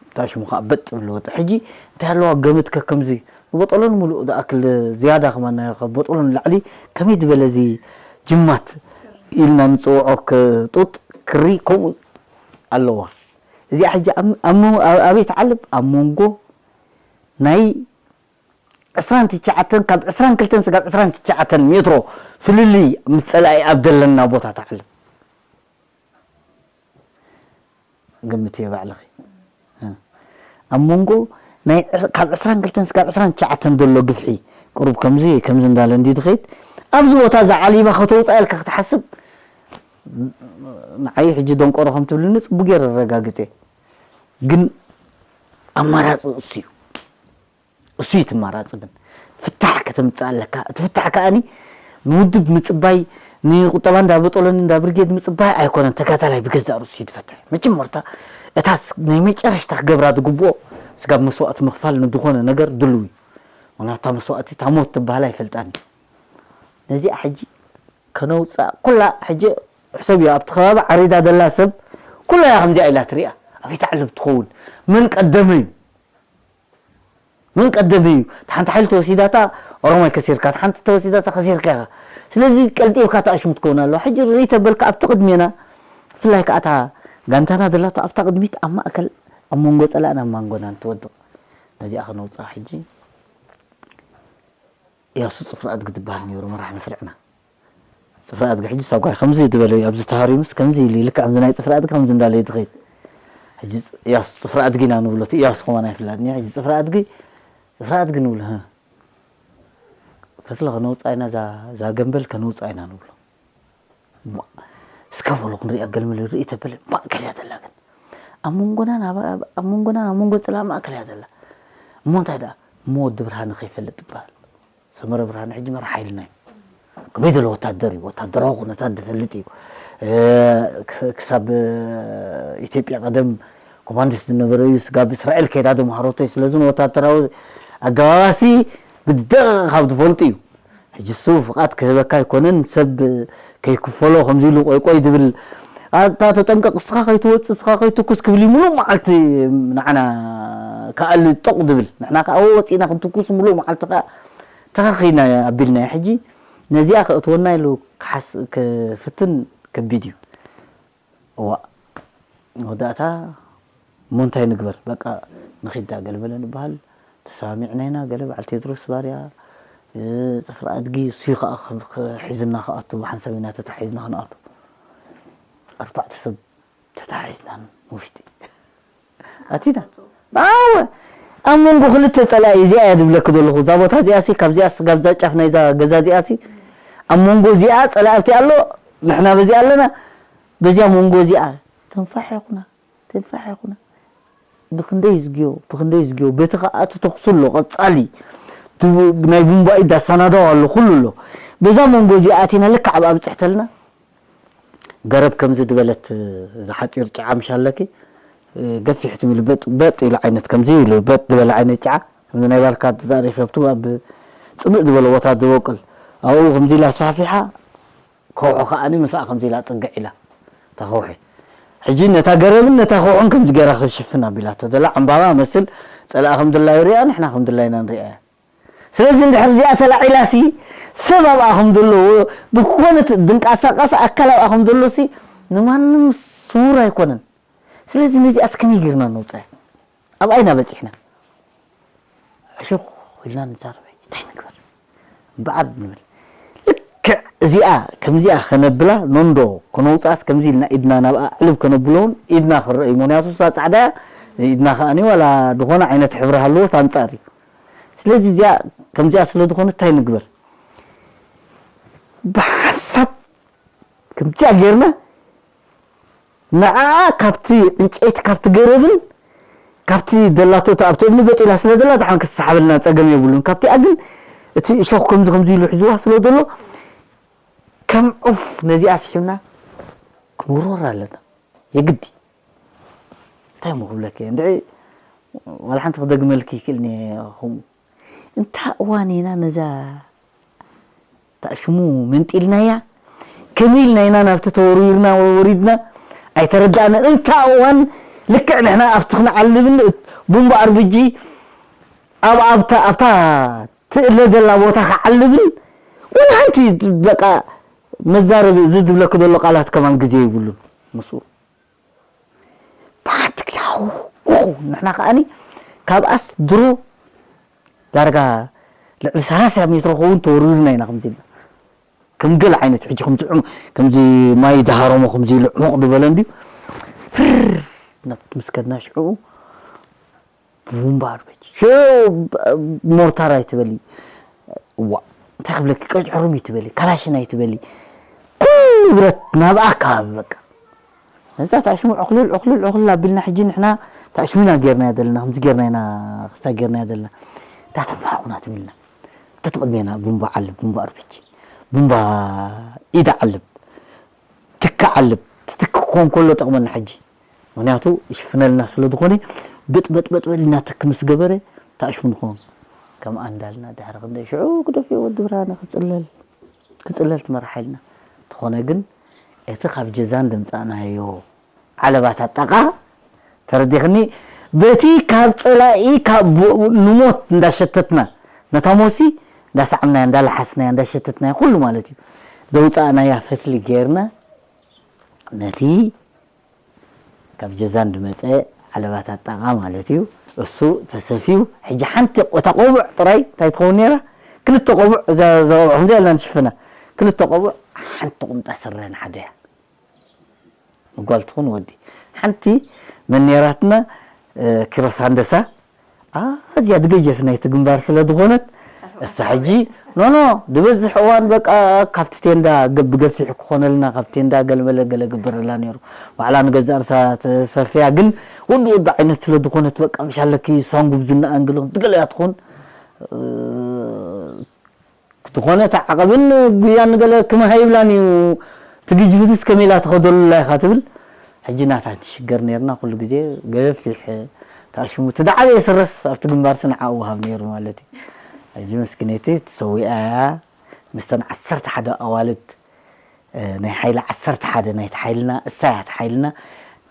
እታ ሽሙ ከዓ በጥ ብሎ ወጣ። ሕጂ እንታይ ኣለዋ ገምት ከከምዚ ንቦጦሎን ሙሉእ ዝኣክል ዝያዳ ከማን ናይ ካብ ቦጦሎን ላዕሊ ከመይ ዝበለ እዚ ጅማት ኢልና ንጽውዖ ክ-፣ ጡጥ ክሪ ከምኡ ኣለዋ። እዚኣ ሕጂ ኣብ፣ ኣብ ሞ-፣ ኣብ፣ ኣበይ ትዓልብ? ኣብ መንጎ ናይ ዕስራን ትሽዓተን፣ ካብ ዕስራን ክልተን ስጋብ ዕስራን ትሽዓተን ሜትሮ ፍልልይ ምስ ጸላኢ ኣብ ዘለና ቦታ ትዓልብ። ግምትዮ ባዕልኺ። እ። ኣብ መንጎ ናይ ዕስ-፣ ካብ ዕስራን ክልተን ስጋብ ዕስራን ትሽዓተን ዘሎ ግፍሒ፣ ቁሩብ ከምዚ፣ ከምዚ እንዳለ እንዲ ትኸይድ፣ ኣብዚ ቦታ እዛ ዓሊባ ከተውፅኣ ኢልካ ክትሓስብ፣ ንዓይ ሕጂ ደንቆሮ ከም ትብልኒ ጽቡቅ ገይረ ኣረጋግጸ። ግን ኣማራጺ እሱ እዩ። እሱ እዩ እቲ ኣማራጺ። ግን ፍታሕ ከተምጽእ ኣለካ። እቲ ፍታሕ ከኣኒ ንውድብ ምጽባይ፣ ንቁጠባ እንዳ በጦሎኒ እንዳ ብርጌድ ምጽባይ ኣይኮነን። ተጋዳላይ ብገዛእ ርእሱ እዩ ዝፈትሕ። መጀመርታ እታ ስ-፣ ናይ መጨረሽታ ክገብራ ዝግብኦ ስጋብ መስዋእቲ ምኽፋል ንዝኾነ ነገር ድልው እዩ። ምኽንያቱ እታ መስዋእቲ እታ ሞት ትበሃል ኣይፈልጣን እዩ። ነዚኣ ሕጂ ከነውፅኣ ኩላ ሕጂ ሕሰብ እዩ። ኣብቲ ከባቢ ዓሪዳ ዘላ ሰብ ኩላ እያ ከምዚኣ ኢላ ትሪኣ። ኣበይ ትዓልብ ትኸውን? መን ቀደመ እዩ? መን ቀደመ እዩ? ሓንቲ ሓይሊ ተወሲዳታ ኦሮማይ ከሲርካ፣ ሓንቲ ተወሲዳታ ከሲርካ ኢኻ። ስለዚ ቀልጢፍካ ተኣሽሙ ትከውን ኣለዋ። ሕጂ ርኢ ተበልካ ኣብቲ ቅድሜና፣ ብፍላይ ከዓ እታ ጋንታና ዘላቶ ኣብታ ቅድሚት ኣብ ማእከል፣ ኣብ መንጎ ጸላእን ኣብ መንጎናን ትወድቕ። ነዚኣ ከነውጽኣ ሕጂ እያሱ ጽፍሪ ኣድጊ ዝበሃል ነይሩ መራሕ መስርዕና። ጽፍሪ ኣድጊ ሕጂ ሳጓይ ከምዚ ዝበለ እዩ፣ ኣብዚ ተሃሪሙስ ከምዚ ኢሉ፣ ልክዕ ከምዚ ናይ ጽፍሪ ኣድጊ ከምዚ እንዳለ እዩ ዝኸይድ። ሕጂ ጽ-፣ እያሱ ጽፍሪ ኣድጊ ኢና ንብሎ፣ እቲ እያሱ ከማን ኣይፍላጥን እዩ። ሕጂ ጽፍሪ ኣድጊ፣ ጽፍሪ ኣድጊ ንብሎ፣ ህ። ፈትለ ከነውጽኣ ኢና፣ እዛ፣ እዛ ገምበል ከነውጽኣ ኢና ንብሎ። ማ-፣ እስከ በሉ ክንሪኣ፣ ገልመለ ርኢ ተበለ፣ ማእከል እያ ዘላ ግን። ኣብ መንጎናን ኣብ፣ ኣብ፣ ኣብ መንጎናን ኣብ መንጎ ጽላእ ማእከል እያ ዘላ። እሞ እንታይ ደኣ? እሞ ወዲ ብርሃነ ከይፈልጥ ይበሃል። ሰመረ ብርሃነ ሕጂ መራሕ ሓይልና እዩ። ከመይ ዘሎ ወታደር እዩ፣ ወታደራዊ ኩነታት ዝፈልጥ እዩ። እ፣ ክስ-፣ ክሳብ፣ እ፣ ኢትዮጵያ ቀደም ኮማንዲስት ዝነበረ እዩ። ስጋብ እስራኤል ከይዳ ተምሃሮቶ እዩ። ስለዚ ንወታደራዊ ኣገባባሲ ብደቂቕ ካብ ዝፈልጡ እዩ። ሕጂ እሱ ፍቓድ ክህበካ ኣይኮነን፣ ሰብ ከይክፈሎ ከምዚ ኢሉ ቆይ ቆይ ዝብል፣ ኣታ ተጠንቀቕ፣ እስኻ ከይትወጽእ፣ እስኻ ከይትኩስ ክብል እዩ። ሙሉእ መዓልቲ ንዓና ከኣሊ ጦቕ ዝብል፣ ንሕና ከኣ ወጺእና ክንትኩስ ሙሉእ መዓልቲ ከኣ ተኸኺና ኣቢልናዮ። ሕጂ ነዚኣ ከእትወና ኢሉ ክሓስ-፣ ክፍትን ከቢድ እዩ። እዋእ፣ መወዳእታ እሞ እንታይ ንግበር? በቃ ንኺድ ዳ ገለ በለ ንበሃል። ተሰማሚዕና ኢና። ገለ በዓል ቴድሮስ ባርያ፣ እ፣ ጽፍሪ ኣድጊ፣ እሱ ከኣ ከ-፣ ከ-፣ ሒዝና ክኣቱ፣ ብሓንሳብ ኢና ተታሒዝና ክንኣቱ። ኣርባዕተ ሰብ ተታሒዝና ንውሽጢ ኣቲና። ኣወ፣ ኣብ መንጎ ክልተ ጸላኢ እዚኣ እያ ዝብለኪ ዘለኹ። እዛ ቦታ እዚኣ ሲ፣ ካብዚኣ ሲ፣ ካብዛ ጫፍ ናይዛ ገዛ እዚኣ ሲ፣ ኣብ መንጎ እዚኣ ጸላኢ ኣብቲ ኣሎ፣ ንሕና በዚ ኣለና፣ በዚኣ መንጎ እዚኣ ትንፋሕ ይኹና፣ ትንፋሕ ይኹና። ብኽንደይ ዝግዮ፣ ብኽንደይ ዝግዮ። በቲ ኸኣ እቲ ተኹሲ ኣሎ፣ ቀጻሊ። ብ-፣ ናይ ቡምባ ኢድ ኣሰናዳው ኣሎ፣ ኩሉ ኣሎ። በዛ መንጎ እዚኣ ኣቲና ልክዕ ኣብኣ ብጽሕተልና፣ ገረብ ከምዚ ዝበለት፣ እዛ ሓጺር ጭዓ ምሽ ኣለኪ፣ ገፊሕ ትም ኢሉ በጥ፣ በጥ ኢሉ ዓይነት ከምዚ ኢሉ በጥ ዝበለ ዓይነት ጭዓ፣ ከምዚ ናይ ባልካ ተዛሪኺ ኣብቲ ኣብ ጽምእ ዝበለ ቦታ ዝበቁል፣ ኣብኡ ከምዚ ኢላ ኣስፋሕፊሓ፣ ከውሒ ከኣኒ ምስኣ ከምዚ ኢላ ጽግዕ ኢላ፣ እታ ከውሒ። ሕጂ ነታ ገረብን ነታ ከውሕን ከምዚ ገይራ ክትሽፍን ኣቢላቶ ዘላ ዕምባባ መስል፣ ጸላኢ ከም ድላዩ ሪኣ፣ ንሕና ከም ድላይና ንሪኣ እያ። ስለዚ እንድሕር እዚኣ ተላዒላሲ፣ ሰብ ኣብኣ ከም ዘሎ፣ ብኮነ ት-፣ ድንቃሳቃስ ኣካል ኣብኣ ከም ዘሎሲ፣ ንማንም ስዉር ኣይኮነን። ስለዚ ነዚኣስ ከመይ ጌርና ነውጽኣ? ኣብ ኣይና በጺሕና? ዕሹኽ ኢልና ንዛረብ፣ ሕጂ እንታይ ንግበር? እምበኣር ንብል። ልክዕ እዚኣ፣ ከምዚኣ ከነብላ፣ ኖንዶ ከነውጽኣስ፣ ከምዚ ኢልና ኢድና ናብኣ ዕልብ ከነብሎ እውን ኢድና ክረአ እዩ። ምኽንያቱ እሳ ጻዕዳ እያ፣ ኢድና ከኣኒ ዋላ ዝኾነ ዓይነት ሕብሪ ሃለዎስ ኣንጻር እዩ። ስለዚ እዚኣ፣ ከምዚኣ ስለ ዝኾነ እንታይ ንግበር? ብሓሳብ ከምዚኣ ጌርና ንዓ ካብቲ ዕንጨይቲ ካብቲ ገረብን ካብቲ ደላቶ ኣብቲ እምኒ በጢላ ስለ ደላ ድሓን ክትሰሓበልና ጸገም የብሉን። ካብቲኣ ግን እቲ እሾኽ ከምዚ ከምዚ ኢሉ ሒዝዋ ስለ ዘሎ ከም ዑፍ ነዚኣ ስሒብና ክንውርወር ኣለና የግዲ። እንታይ እሞ ክብለኪ እንድዒ ዋላ ሓንቲ ክደግመልኪ ይክእል እኒሀ። ከምኡ እንታ እዋን ኢና ነዛ ታሽሙ መንጢልናያ ከመይ ኢልና ኢና ናብቲ ተወርዊርና ወሪድና ኣይተረዳእናን። እንታ እዋን ልክዕ ንሕና ኣብቲ ክንዓልብን ቡምባ ኣርብጂ ኣብ ኣብታ ኣብታ ትእለ ዘላ ቦታ ክዓልብን ወላ ሓንቲ በቃ መዛረቢ እዚ ዝብለክ ዘሎ ቃላት ከማን ግዜ ይብሉን ምስኡ ብሓንቲ ግዜ ሃው ኩኹ ንሕና ከኣኒ ካብኣስ ድሮ ዳርጋ ልዕሊ ሰላሳ ሜትሮ ክኸውን ተወሪሩና ኢና ከምዚ ኢልና ከም ገለ ዓይነት ሕጂ ከምዚ ዕሙ- ከምዚ ማይ ዳሃረሞ ከምዚ ኢሉ ዕሙቕ ዝበለ እንድዩ ፍር ናብቲ ምስ ከድና ሽዑ ብቡምባ ኣርበች ሽዑ ሞርታር ኣይትበሊ ዋ እንታይ ክብለኪ ቀጭ ሕሩም ኣይትበሊ ካላሽን ኣይትበሊ ኩሉ ብረት ናብኣ ከባቢ በቃ ነዛ ታሽሙ ዕኽልል ዕኽልል ዕኽልል ኣቢልና ሕጂ ንሕና ታሽሙና ጌርናያ ዘለና ከምዚ ጌርና ኢና ክስታ ጌርናያ ዘለና እታ ትንፋሕ ኩና ትብልና ተትቕድሜና ቡምባ ዓልብ ቡምባ ኣርበች ቡምባ ኢዳ ዓልብ ትኪ ዓልብ ትትኪ ክኾን ከሎ ጠቕመና ሕጂ ምክንያቱ ይሽፍነልና ስለ ዝኾነ ብጥበጥበጥበል ኢልና ትኪ ምስ ገበረ ታሽሙ ንኾን ከምኣ እንዳልና ድሕሪ ክንደይ ሽዑ ክደፍዮ ወዲ ብርሃነ ክፅለል ክፅለል ትመርሓ ኢልና ተኾነ ግን እቲ ካብ ጀዛን ድምፃእናዮ ዓለባት ኣጣቃ ተረዲኽኒ በቲ ካብ ፀላኢ ካብ ንሞት እንዳሸተትና ነታ ሞሲ እንዳሰዓምናያ እንዳለሓስናያ እንዳሸተትናያ ኩሉ ማለት እዩ ዘውፃእናያ ፈትሊ ጌርና ነቲ ካብ ጀዛን ድመፀ ዓለባት ኣጣቃ ማለት እዩ እሱ ተሰፍዩ ሕጂ ሓንቲ እታ ቆቡዕ ጥራይ እንታይ ትኸውን ነራ ክልተ ቆቡዕ እዛ እዛ ቆቡዕ ከምዚ ኣልና ንሽፍና ክልተ ቆቡዕ ሓንቲ ቁምጣ ስረ ንሓደ እያ ጓል ትኹን ወዲ ሓንቲ መኔራትና ኪሮስ ሃንደሳ ኣዝያ ድገጀፍ ናይቲ ግንባር ስለ ዝኾነት እሳ ሕጂ ኖኖ ድበዝሕ እዋን በቃ ካብቲ ቴንዳ ገብ ገፊሕ ክኾነልና ካብ ቴንዳ ገለመለ ገለ ግበረላ ነይሩ ባዕላ ንገዛእ ርሳ ተሰፍያ ግን ወዲ ወዲ ዓይነት ስለ ዝኾነት በቃ ምሻለኪ ሳንጉብ ዝና ኣንግሎ ትገለያ ትኾን ዝኾነ እቲ ዓቐብን ጉያን ገለ ክመሃይብላን እዩ ትግጅፍትስ ከመይ ኢላ ትኸደሉላ ኢኻ ትብል ሕጂ ናታ ትሽገር ነርና ኩሉ ግዜ ገፊሕ ተኣሽሙ እቲ ዳዓበየ ስረስ ኣብቲ ግንባርሲ ንዓኡ ወሃብ ነይሩ ማለት እዩ ሕጂ መስኪነይቲ ትሰዊኣያ ምስተን ዓሰርተ ሓደ ኣዋልድ ናይ ሓይሊ ዓሰርተ ሓደ ናይቲ ሓይልና እሳያ እቲ ሓይልና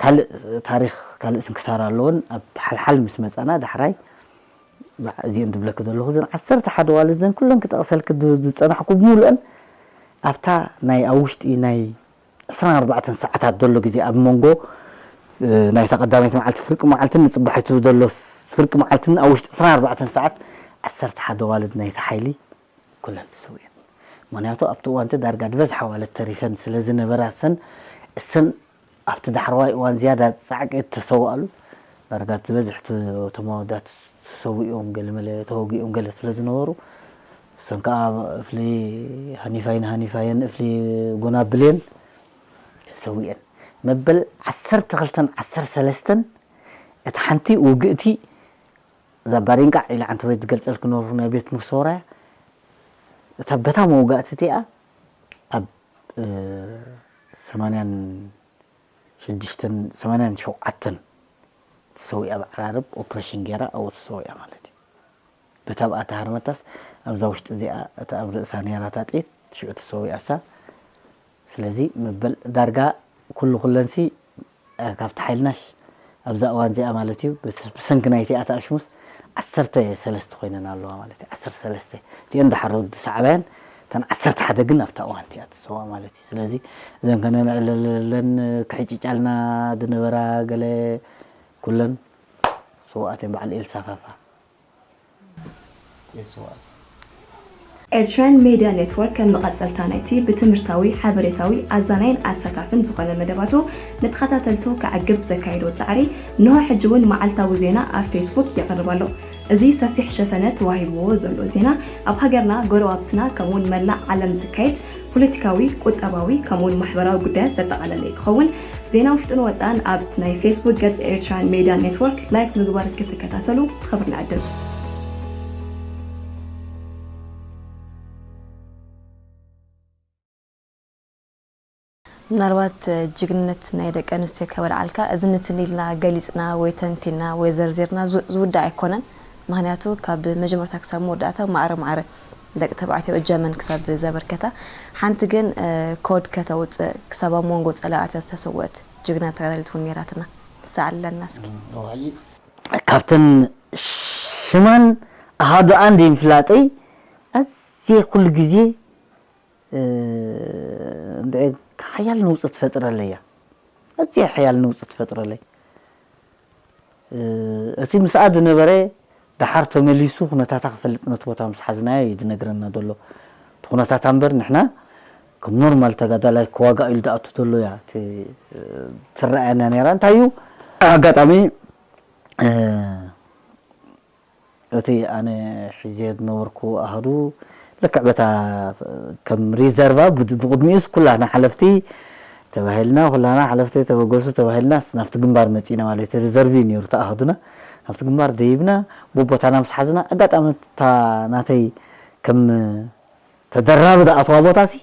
ካልእ ታሪኽ ካልእ ስንክሳር ኣለዎን ኣብ ሓልሓል ምስ መፃና ዳሕራይ እዚአን ዝብለኪ ዘለኹ እዘን ዓሰርተ ሓደ ዋልድ እዘን ኩለን ክጠቕሰልኪ ዝፀናሕኩ ብምሉአን ኣብታ ናይ ኣብ ውሽጢ ናይ ዕስራን ኣርባዕተን ሰዓታት ዘሎ ግዜ ኣብ መንጎ ናይታ ቀዳመይቲ መዓልቲ ፍርቂ መዓልትን ንፅባሒቱ ዘሎ ፍርቂ መዓልትን ኣብ ውሽጢ ዕስራን ኣርባዕተን ሰዓት ዓሰርተ ሓደ ዋልድ ናይቲ ሓይሊ ኩለን ተሰዊአን ምክንያቱ ኣብቲ እዋንቲ ዳርጋ ዝበዝሓ ዋልድ ተሪፈን ስለ ዝነበራ ሰን እሰን ኣብቲ ዳሕረዋይ እዋን ዝያዳ ጻዕቂ እተሰውኣሉ ዳርጋ ዝበዝሕ እቶም ኣወዳት ተሰዊኦም ገለመለ ተወጊኦም ገለ ስለ ዝነበሩ እሰን ከዓ እፍሊ ሃኒፋይን ሃኒፋየን እፍሊ ጎናብሌን ሰዊአን መበል ዓሰርተ ክልተን ዓሰርተ ሰለስተን እቲ ሓንቲ ውግእቲ እዛ ባሪንቃዕ ኢላ ዓንተወይ ዝገልጸልክ ነበርኩ ናይ ቤት ትምህርቲ ሰውራያ እታ በታ መውጋእቲ እቲኣ ኣብ ሰማንያን ሽዱሽተን ሰማንያን ሸውዓተን ተሰዊኣ ብዓራርብ ኦፕሬሽን ገይራ ኣብኡ ተሰዊኣ ማለት እዩ በታ ብኣታ ሃርመታስ ኣብዛ ውሽጢ እዚኣ እታ ኣብ ርእሳ ነይራ እታ ጥይት ሽዑ ተሰዊኣሳ ስለዚ መበል ዳርጋ ኩሉ ኩለንሲ ካብቲ ሓይልናሽ ኣብዛ እዋን እዚኣ ማለት እዩ ብሰንኪ ናይቲ ኣታ ኣሽሙስ ዓሰርተ ሰለስተ ኮይነን ኣለዋ ማለት እዩ ዓሰርተ ሰለስተ እቲአን ዳሓር ዝሰዓባያን እተን ዓሰርተ ሓደ ግን ኣብታ እዋን እቲኣ ትሰዋ ማለት እዩ ስለዚ እዘን ከነንዕለለን ክሕጭጫልና ዝነበራ ገለ ኩለን ስውኣት እየን በዓል ኤልሳ ፋፋ Eritrean Media Network ከም መቐጸልታ ናይቲ ብትምህርታዊ፣ ሓበሬታዊ፣ ኣዛናይን ኣሳታፍን ዝኾነ መደባቱ ንተኸታተልቱ ከዕግብ ዘካየዶ ጻዕሪ፣ እንሆ ሕጂ እውን መዓልታዊ ዜና ኣብ ፌስቡክ የቕርብ ኣሎ። እዚ ሰፊሕ ሸፈነ ተዋሂብዎ ዘሎ ዜና፣ ኣብ ሃገርና፣ ጎረባብትና፣ ከምኡውን መላእ ዓለም ዝካየድ ፖለቲካዊ፣ ቁጠባዊ፣ ከምኡውን ማሕበራዊ ጉዳያት ዘጠቓለለ እዩ ክኸውን። ዜና ውሽጥን ወጻእን ኣብ ናይ ፌስቡክ ገጽ ኤርትራን ሜድያ ኔትወርክ ላይክ ምግባር ክትከታተሉ ብኽብሪ ንዕድም። ምናልባት ጅግንነት ናይ ደቂ ኣንስትዮ ከበልዓልካ፣ እዚ ንትን ኢልና ገሊጽና ወይ ተንቲና ወይ ዘርዚርና ዝ-፣ ዝውዳእ ኣይኮነን። ምኽንያቱ ካብ መጀመርታ ክሳብ መወዳእታ ማዕረ ማዕረ ደቂ ተባዕትዮ እጃመን ክሳብ ዘበርከታ፣ ሓንቲ ግን፣ እ፣ ኮድ ከተውጽእ ክሳብ ኣብ መንጎ ጸላእታ ዝተሰወት ጅግና ተጋዳሊት እውን ነይራትና። ንሳ ኣለና እስኪ። እዋይ፣ ካብተን ሽማን ኣሃዱኣን ዘይምፍላጠይ ኣዝየ ኩሉ ግዜ፣ እ፣ እንድዒ ሓያል ነውጺ ትፈጥረለይ እያ። ኣዝያ ሓያል ነውጺ ትፈጥረለይ። እ፣ እቲ ምስኣ ዝነበረ ደሓር ተመሊሱ ኩነታታ ክፈልጥ ነቲ ቦታ ምስ ሓዝናዮ እዩ ዝነግረና ዘሎ። እቲ ኩነታታ እምበር ንሕና ከም ኖርማል ተጋዳላይ ክዋጋእ ኢሉ ዝኣቱ ዘሎ እያ እቲ፣ እ፣ ትረኣየና ነይራ። እንታይ እዩ ኣጋጣሚ፣ እ፣ እቲ ኣነ ሒዘ ዝነበርኩ ኣሃዱ ልክዕ በታ ከም ሪዘርቫ ብድ-፣ ብቕድሚኡስ ኩላና ሓለፍቲ ተባሂልና፣ ኩላና ሓለፍቲ ተበገሱ ተባሂልና ናብቲ ግንባር መጺና ማለት እዩ። ሪዘርቭ እዩ ነይሩ እቲ ኣሃዱና። ናብቲ ግንባር ደይብና ብቦታና ምስ ሓዝና ኣጋጣሚ እታ ናተይ ከም ተደራቢ ዝኣተዋ ቦታሲ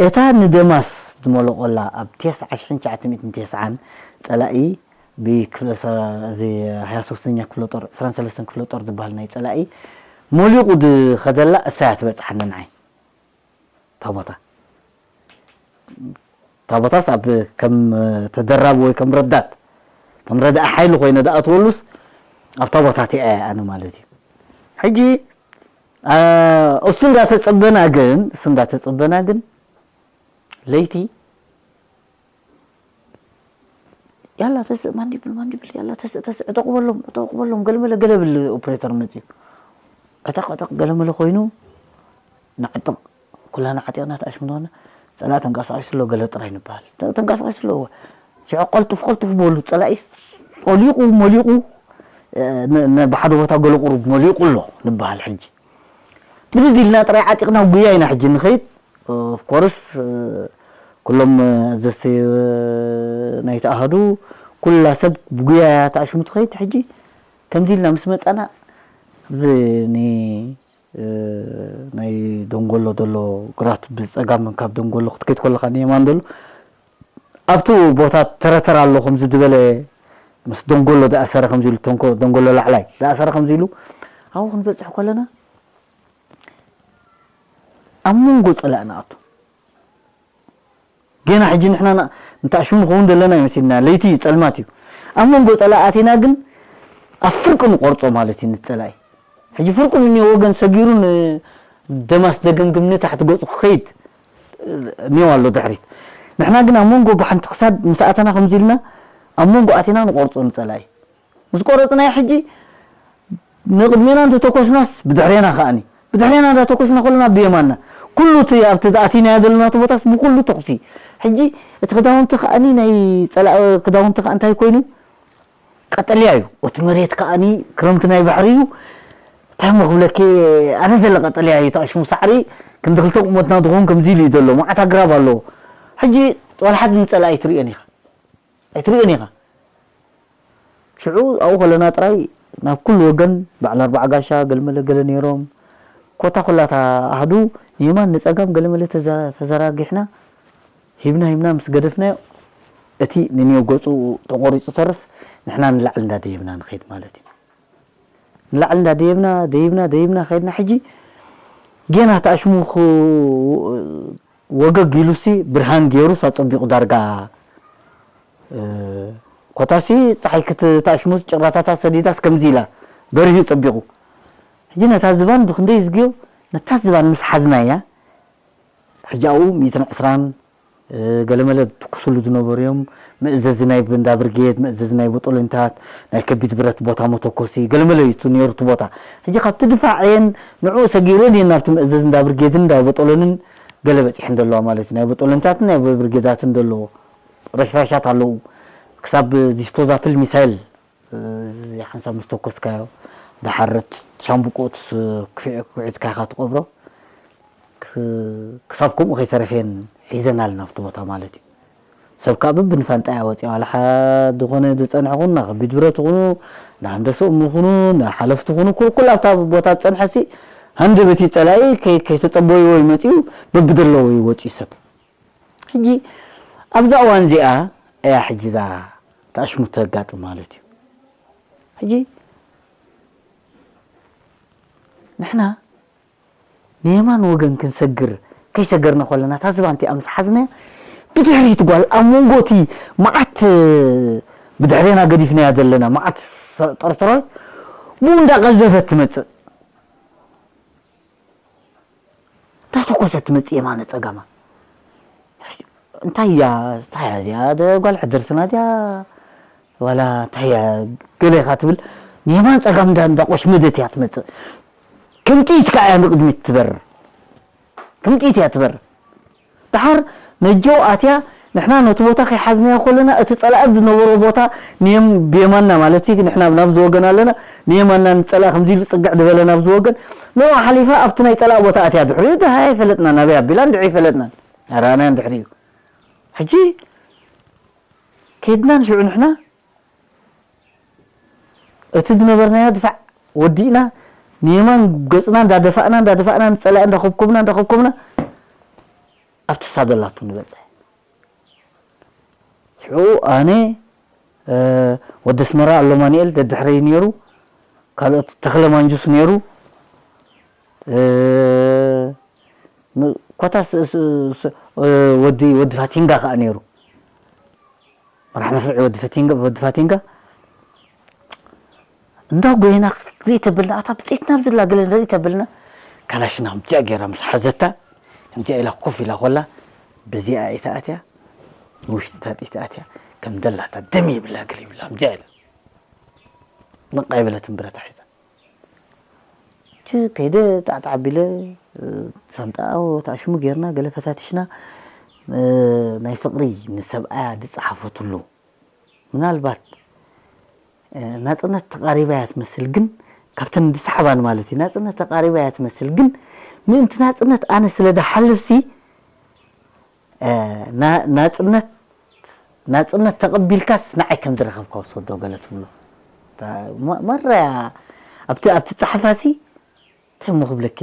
እታ ንደማስ ዝመለቆላ ኣብ ተስዓ ሽሕን ትሽዓተ ሚእትን ተስዓን ጸላኢ ብክፍለ ሰ-፣ እዚ ሃያ ሶስተኛ ክፍለ ጦር፣ ዕስራን ሰለስተን ክፍለ ጦር ዝበሃል ናይ ጸላኢ ሞሊቑ ዝኸደላ እሳ እያ ትበጽሓኒ ንዓይ። እታ ቦታ፣ እታ ቦታስ ኣብ ከም ተደራቢ ወይ ከም ረዳት፣ ከም ረዳኢ ሓይሊ ኮይነ ዝኣትወሉስ ኣብታ ቦታ እቲኣ እየ ኣነ ማለት እዩ። ሕጂ፣ አ፣ እሱ እንዳተጸበና ግን፣ እሱ እንዳተጸበና ግን ለይቲ ያላ ተስእ ማንዲብል፣ ማንዲብል፣ ያላ ተስእ፣ ተስእ፣ ዕጠቕ በሎም፣ ዕጠቕ በሎም፣ ገለመለ፣ ገለ ብል ኦፕሬተር መጺኡ። ዕጠቕ፣ ዕጠቕ፣ ገለመለ ኮይኑ፣ ንዕጥቕ፣ ኩላና ዓጢቕና ተኣሽምኖና፣ ጸላእ ተንቀሳቒሱ ኣሎ፣ ገለ ጥራይ ንበሃል። ተ-፣ ተንቀሳቒሱ ኣሎ፣ እወ። ሽዑ ቀልጥፍ፣ ቀልጥፍ በሉ፣ ጸላኢ ጸሊቑ፣ መሊቑ፣ እ፣ ን-፣ ን-፣ ብሓደ ቦታ ገለ ቁሩብ መሊቑ ኣሎ ንበሃል ሕጂ። ብድድ ኢልና ጥራይ ዓጢቕና ጉያ ኢና ሕጂ ንኸይድ። ኦፍ ኮርስ፣ እ፣ ኩሎም፣ እ፣ ኣዘዝቲ፣ እ፣ ናይቲ ኣሃዱ ኩላ ሰብ ብጉያ እያ ተኣሽሙ ትኸይድ። ሕጂ ከምዚ ኢልና ምስ መጻና ኣብዚ ኒ-፣ እ፣ ናይ ደንጎሎ ዘሎ ግራት ብጸጋም ካብ ደንጎሎ ክትከይድ ከለኻ ንየማን ዘሎ ኣብቲ ቦታ ተረተር ኣሎ ከምዚ ዝበለ ምስ ደንጎሎ ዝኣሰረ ከምዚ ኢሉ ተንኮ-፣ ደንጎሎ ላዕላይ ዝኣሰረ ከምዚ ኢሉ ኣብኡ ክንበጽሕ ከለና ኣብ መንጎ ጸላእ ንኣቱ። ገና ሕጂ ንሕና ና-፣ ንታሽሙ ንኸውን ዘለና ይመሲልና። ለይቲ እዩ፣ ጸልማት እዩ። ኣብ መንጎ ጸላእ ኣቲና ግን ኣብ ፍርቂ ንቆርጾ ማለት እዩ ንጸላኢ። ሕጂ ፍርቁ ንኒ ወገን ሰጊሩ ንደማስ ደገምግም ንታሕቲ ገጹ ክኸይድ እኒኦ ኣሎ ድሕሪት። ንሕና ግን ኣብ መንጎ ብሓንቲ ክሳድ ምስ ኣተና ከምዚ ኢልና ኣብ መንጎ ኣቲና ንቆርጾ ንጸላኢ። ምስ ቆረጽናዮ ሕጂ ንቕድሜና እንተተኮስናስ ብድሕሬና ከኣኒ፣ ብድሕሬና እንዳተኮስና ከለና ብየማንና። ኩሉ እቲ ኣብቲ ኣቲናዮ ዘለና እቲ ቦታስ ብኩሉ ተኹሲ። ሕጂ እቲ ክዳውንቲ ከኣኒ ናይ ጸላኢ ክዳውንቲ ከኣ እንታይ ኮይኑ? ቀጠልያ እዩ። እቲ መሬት ከኣኒ ክረምቲ ናይ ባሕሪ እዩ። እንታይ እሞ ክብለኪ፣ ኣነ ዘለ ቀጠልያ እዩ። እቲ ኣሽሙ ሳዕሪ ክንዲ ክልተ ቁመትና ዝኸውን ከምዚ ኢሉ እዩ ዘሎ። መዓት ኣግራብ ኣለዎ። ሕጂ ዋላ ሓንቲ ንጸላኢ ኣይትርእዮን ኢኻ። ኣይትርእዮን ኢኻ። ሽዑ ኣብኡ ከለና ጥራይ ናብ ኩሉ ወገን በዓል ኣርባዓ ጋሻ ገለመለ ገለ ነይሮም። ኮታ ኩላታ ኣህዱ ንየማን ንጸጋም ገለመለ ተዛ-፣ ተዘራጊሕና ሂብና ሂብና ምስ ገደፍናዮ እቲ ንንዮ ገጹ ተቖሪጹ ተርፍ ንሕና ንላዕሊ እንዳደየብና ንኸይድ ማለት እዩ። ንላዕሊ እንዳደየብና ደይብና ደይብና ከይድና ሕጂ ጌና እቲ ኣሽሙ ኽ-፣ ወገግ ኢሉሲ ብርሃን ገይሩስ ኣጸቢቑ ዳርጋ፣ እ፣ ኮታሲ ጸሓይ ክት-፣ ተኣሽሙስ ጭራታታ ሰዲዳስ ከምዚ ኢላ በሪሁ ጸቢቑ። ሕጂ ነታ ዝባን ብኽንደይ ዝግዮ ነታ ዝባን ምስ ሓዝናያ፣ ሕጂ ኣብኡ ሚእትን ዕስራን፣ እ፣ ገለመለ ትኩስሉ ዝነበሩ እዮም። መእዘዚ ናይ ብንዳ ብርጌድ፣ መእዘዚ ናይ በጦሎኒታት፣ ናይ ከቢድ ብረት ቦታ መተኮሲ፣ ገለመለ እዩ እቲ ነይሩ እቲ ቦታ። ሕጂ ካብቲ ድፋዕ እየን ንዕኡ ሰጊረን እየን ናብቲ መእዘዚ እንዳ ብርጌድን እንዳ በጦሎንን ገለ በጺሐን ዘለዋ ማለት እዩ። ናይ በጦሎኒታትን ናይ ብርጌዳትን ዘለዎ ረሽራሻት ኣለዉ። ክሳብ ዲስፖዛብል ሚሳይል፣ እ፣ እዚ ሓንሳብ ምስ ተኮስካዮ ደሓር ሻምብቆ ክስኩዒ ክኩዒትካ ኢኻ ትቐብሮ። ክሳብ ከምኡ ከይተረፈየን ሒዘናል ናብቲ ቦታ ማለት እዩ። ሰብ ከዓ ብብንፋንጣ እያ ወፂኣ። ዋላ ዝኾነ ዝፀንሐ ኹኑ፣ ናብ ከቢድ ብረት ኹኑ፣ ንሃንደስኦም ኹኑ፣ ንሓለፍቲ ኹኑ፣ ኩሉ ኣብታ ቦታ ዝፀንሐሲ ሃንደበት እዩ። ፀላኢ ከይተፀበይዎ ይመፅኡ፣ በብደለዎ እዩ ወፂኡ ሰብ። ሕጂ ኣብዛ እዋን እዚኣ እያ ሕጂ እዛ ተኣሽሙት ተጋጥም ማለት እዩ። ሕጂ ንሕና ንየማን ወገን ክንሰግር ከይሰገርና ከለና እታ ዝባንቲ ኣምስ ሓዝናያ ብድሕሪት ጓል ኣብ መንጎ እቲ መዓት ብድሕሬና ገዲፍናያ ዘለና መዓት ጠርሰራዊት ብኡ እንዳቐዘፈት ትመፅእ። እንዳተኮሰት ትመፅእ የማነ ፀጋማ። እንታይ እያ እንታይ እያ እዚኣ ጓል ሕድርትና ድያ ዋላ እንታይ እያ ገለ ኢኻ ትብል። ንየማን ፀጋም እንዳቆሽመደት እያ ትመፅእ። ክምጢት ከዓ እያ ንቅድሚት ትበርር። ክምጢት እያ ትበርር። ደሓር ነጀው ኣትያ ንሕና ነቲ ቦታ ከይሓዝናዮ ከለና እቲ ፀላኢ ዝነበሮ ቦታ ብየማንና ማለት ንሕና ናብ ዝወገን ኣለና ንየማንና ንፀላኢ ከምዚ ኢሉ ፅግዕ ዝበለ ናብ ዝወገን ንኡ ሓሊፋ ኣብቲ ናይ ፀላኢ ቦታ ኣትያ ድሕሪኡ ድሃ ኣይፈለጥና ናበይ ኣቢላ እንድዒ ኣይፈለጥናን ኣራናያን ድሕሪኡ ሕጂ ከይድና ንሽዑ ንሕና እቲ ዝነበርናዮ ድፋዕ ወዲእና ንየማን ገፅና እንዳደፋእና እንዳደፋእና ንፀላኢ እንዳኸብኮብና እንዳኸብኮብና ኣብቲ ሳደላቱ ንበፅሕ። ሽዑ ኣነ ወዲ ኣስመራ ኣሎ ማንኤል ደድሕረይ ነይሩ፣ ካልኦት ተኽለ ማንጁስ ነይሩ፣ ኮታ ወዲ ወዲ ፋቲንጋ ከዓ ነይሩ። መራሕ መስርዒ ወዲ ፈቲንጋ ወዲ ፋቲንጋ እንዳ ጎይና ክርኢ ተብልና ኣታ ብፅኢትና ብዝላ ገለ ንርኢ ተብልና ካላሽና ከምዚኣ ገይራ ምስ ሓዘታ ከምዚኣ ኢላ ኮፍ ኢላ ኮላ በዚኣ እታ ኣትያ ንውሽጢ እታ ጥይት ኣትያ ከም ደላታ ደም ይብላ ገለ ይብላ ከምዚኣ ኢላ ነቃ ይበለትን ብረታ ሒዛ እቲ ከይደ ጣዕጣዕ ኣቢለ ሳንጣ ተኣሽሙ ጌርና ገለ ፈታቲሽና ናይ ፍቕሪ ንሰብኣያ ዝፀሓፈትሉ ምናልባት ናፅነት ተቓሪባ እያ ትመስል ግን ካብተን ዝሰሓባን ማለት እዩ ናፅነት ተቓሪባ እያ ትመስል ግን ምእንቲ ናፅነት ኣነ ስለ ዝሓልፍሲ ናፅነት ናፅነት ተቐቢልካስ ንዓይ ከም ዝረኸብካ ውሰዶ ገለ ትብሎ ማራያ ኣብቲ ኣብቲ ፀሓፋሲ እንታይ እሞ ክብለኪ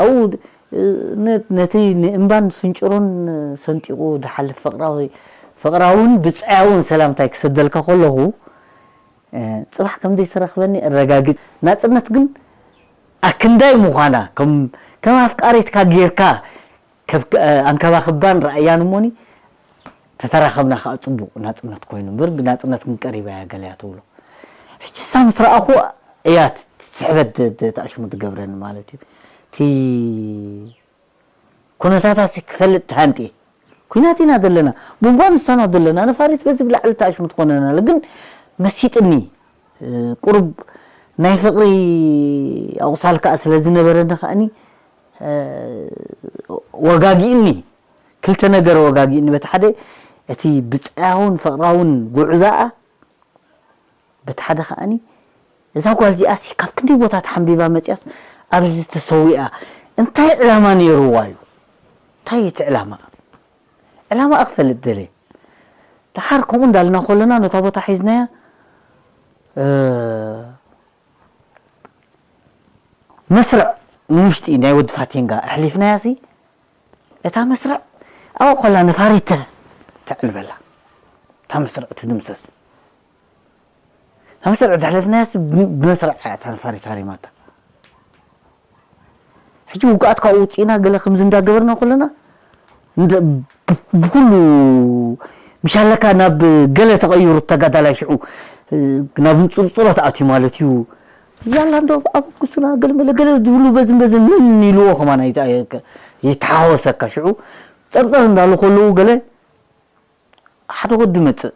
ኣብኡ ነቲ ንእምባን ስንጭሮን ሰንጢቑ ዝሓልፍ ፍቕራዊ ፍቕራውን ብፃያውን ሰላምታይ ክሰደልካ ከለኹ ፅባሕ ከም ዘይትረኽበኒ እረጋግፅ ናፅነት ግን ኣክንዳይ ምዃና ከም ኣፍቃሪትካ ጌርካ ኣንከባኽባን ረኣያን እሞኒ ተተራኸብና ከዓ ፅቡቕ ናፅነት ኮይኑ እምበር ናፅነት ግን ቀሪባ እያ ገለያ ትብሎ ሕጂ እሳ ምስ ረኣኹ እያ ስሕበት ተኣሽሙ ትገብረኒ ማለት እዩ እቲ ኩነታታሲ ክፈልጥ ተሃንጢ ኩናት ኢና ዘለና ቡንባ ንሳና ዘለና ነፋሪት በዚ ብላዕሊ ተኣሽሙ ትኾነና ግን መሲጥኒ ቁሩብ ናይ ፍቕሪ ኣቑሳል ከዓ ስለ ዝነበረኒ ከዓኒ ወጋጊእኒ ክልተ ነገር ወጋጊእኒ በቲ ሓደ እቲ ብፀያውን ፍቕራውን ጉዕዛኣ በቲ ሓደ ከዓኒ እዛ ጓል እዚኣሲ ካብ ክንደይ ቦታ ተሓንቢባ መፅያስ ኣብዚ ተሰዊኣ እንታይ ዕላማ ነይርዋ እዩ እንታይ እቲ ዕላማ ዕላማ ክፈልጥ ደለ ደሓር ከምኡ እንዳልና ከለና ነታ ቦታ ሒዝናያ መስርዕ ንውሽጢ ናይ ወዲ ፋቴንጋ ኣሕሊፍናያ ሲ እታ መስርዕ ኣብኡ ከላ ነፋሪት ተዕልበላ እታ መስርዕ ትድምሰስ እታ መስርዕ ዘሕለፍናያ ሲ ብመስርዕ እያ እታ ነፋሪት ሃሪማታ ሕጂ ውግኣት ካብኡ ውፅእና ገለ ከምዚ እንዳገበርና ከለና ብኩሉ ምሻለካ ናብ ገለ ተቐይሩ ተጋዳላይ ሽዑ ናብ ንፅርፅሮት ኣትዩ ማለት እዩ ያላ እንዶ ኣበግሱና ገለመለ ገለ ዝብሉ በዝን በዝን ምን ኢልዎ ከማን ይተሓወሰካ ሽዑ ፀርፀር እንዳሉ ከለዉ ገለ ሓደ ወዲ መፅእ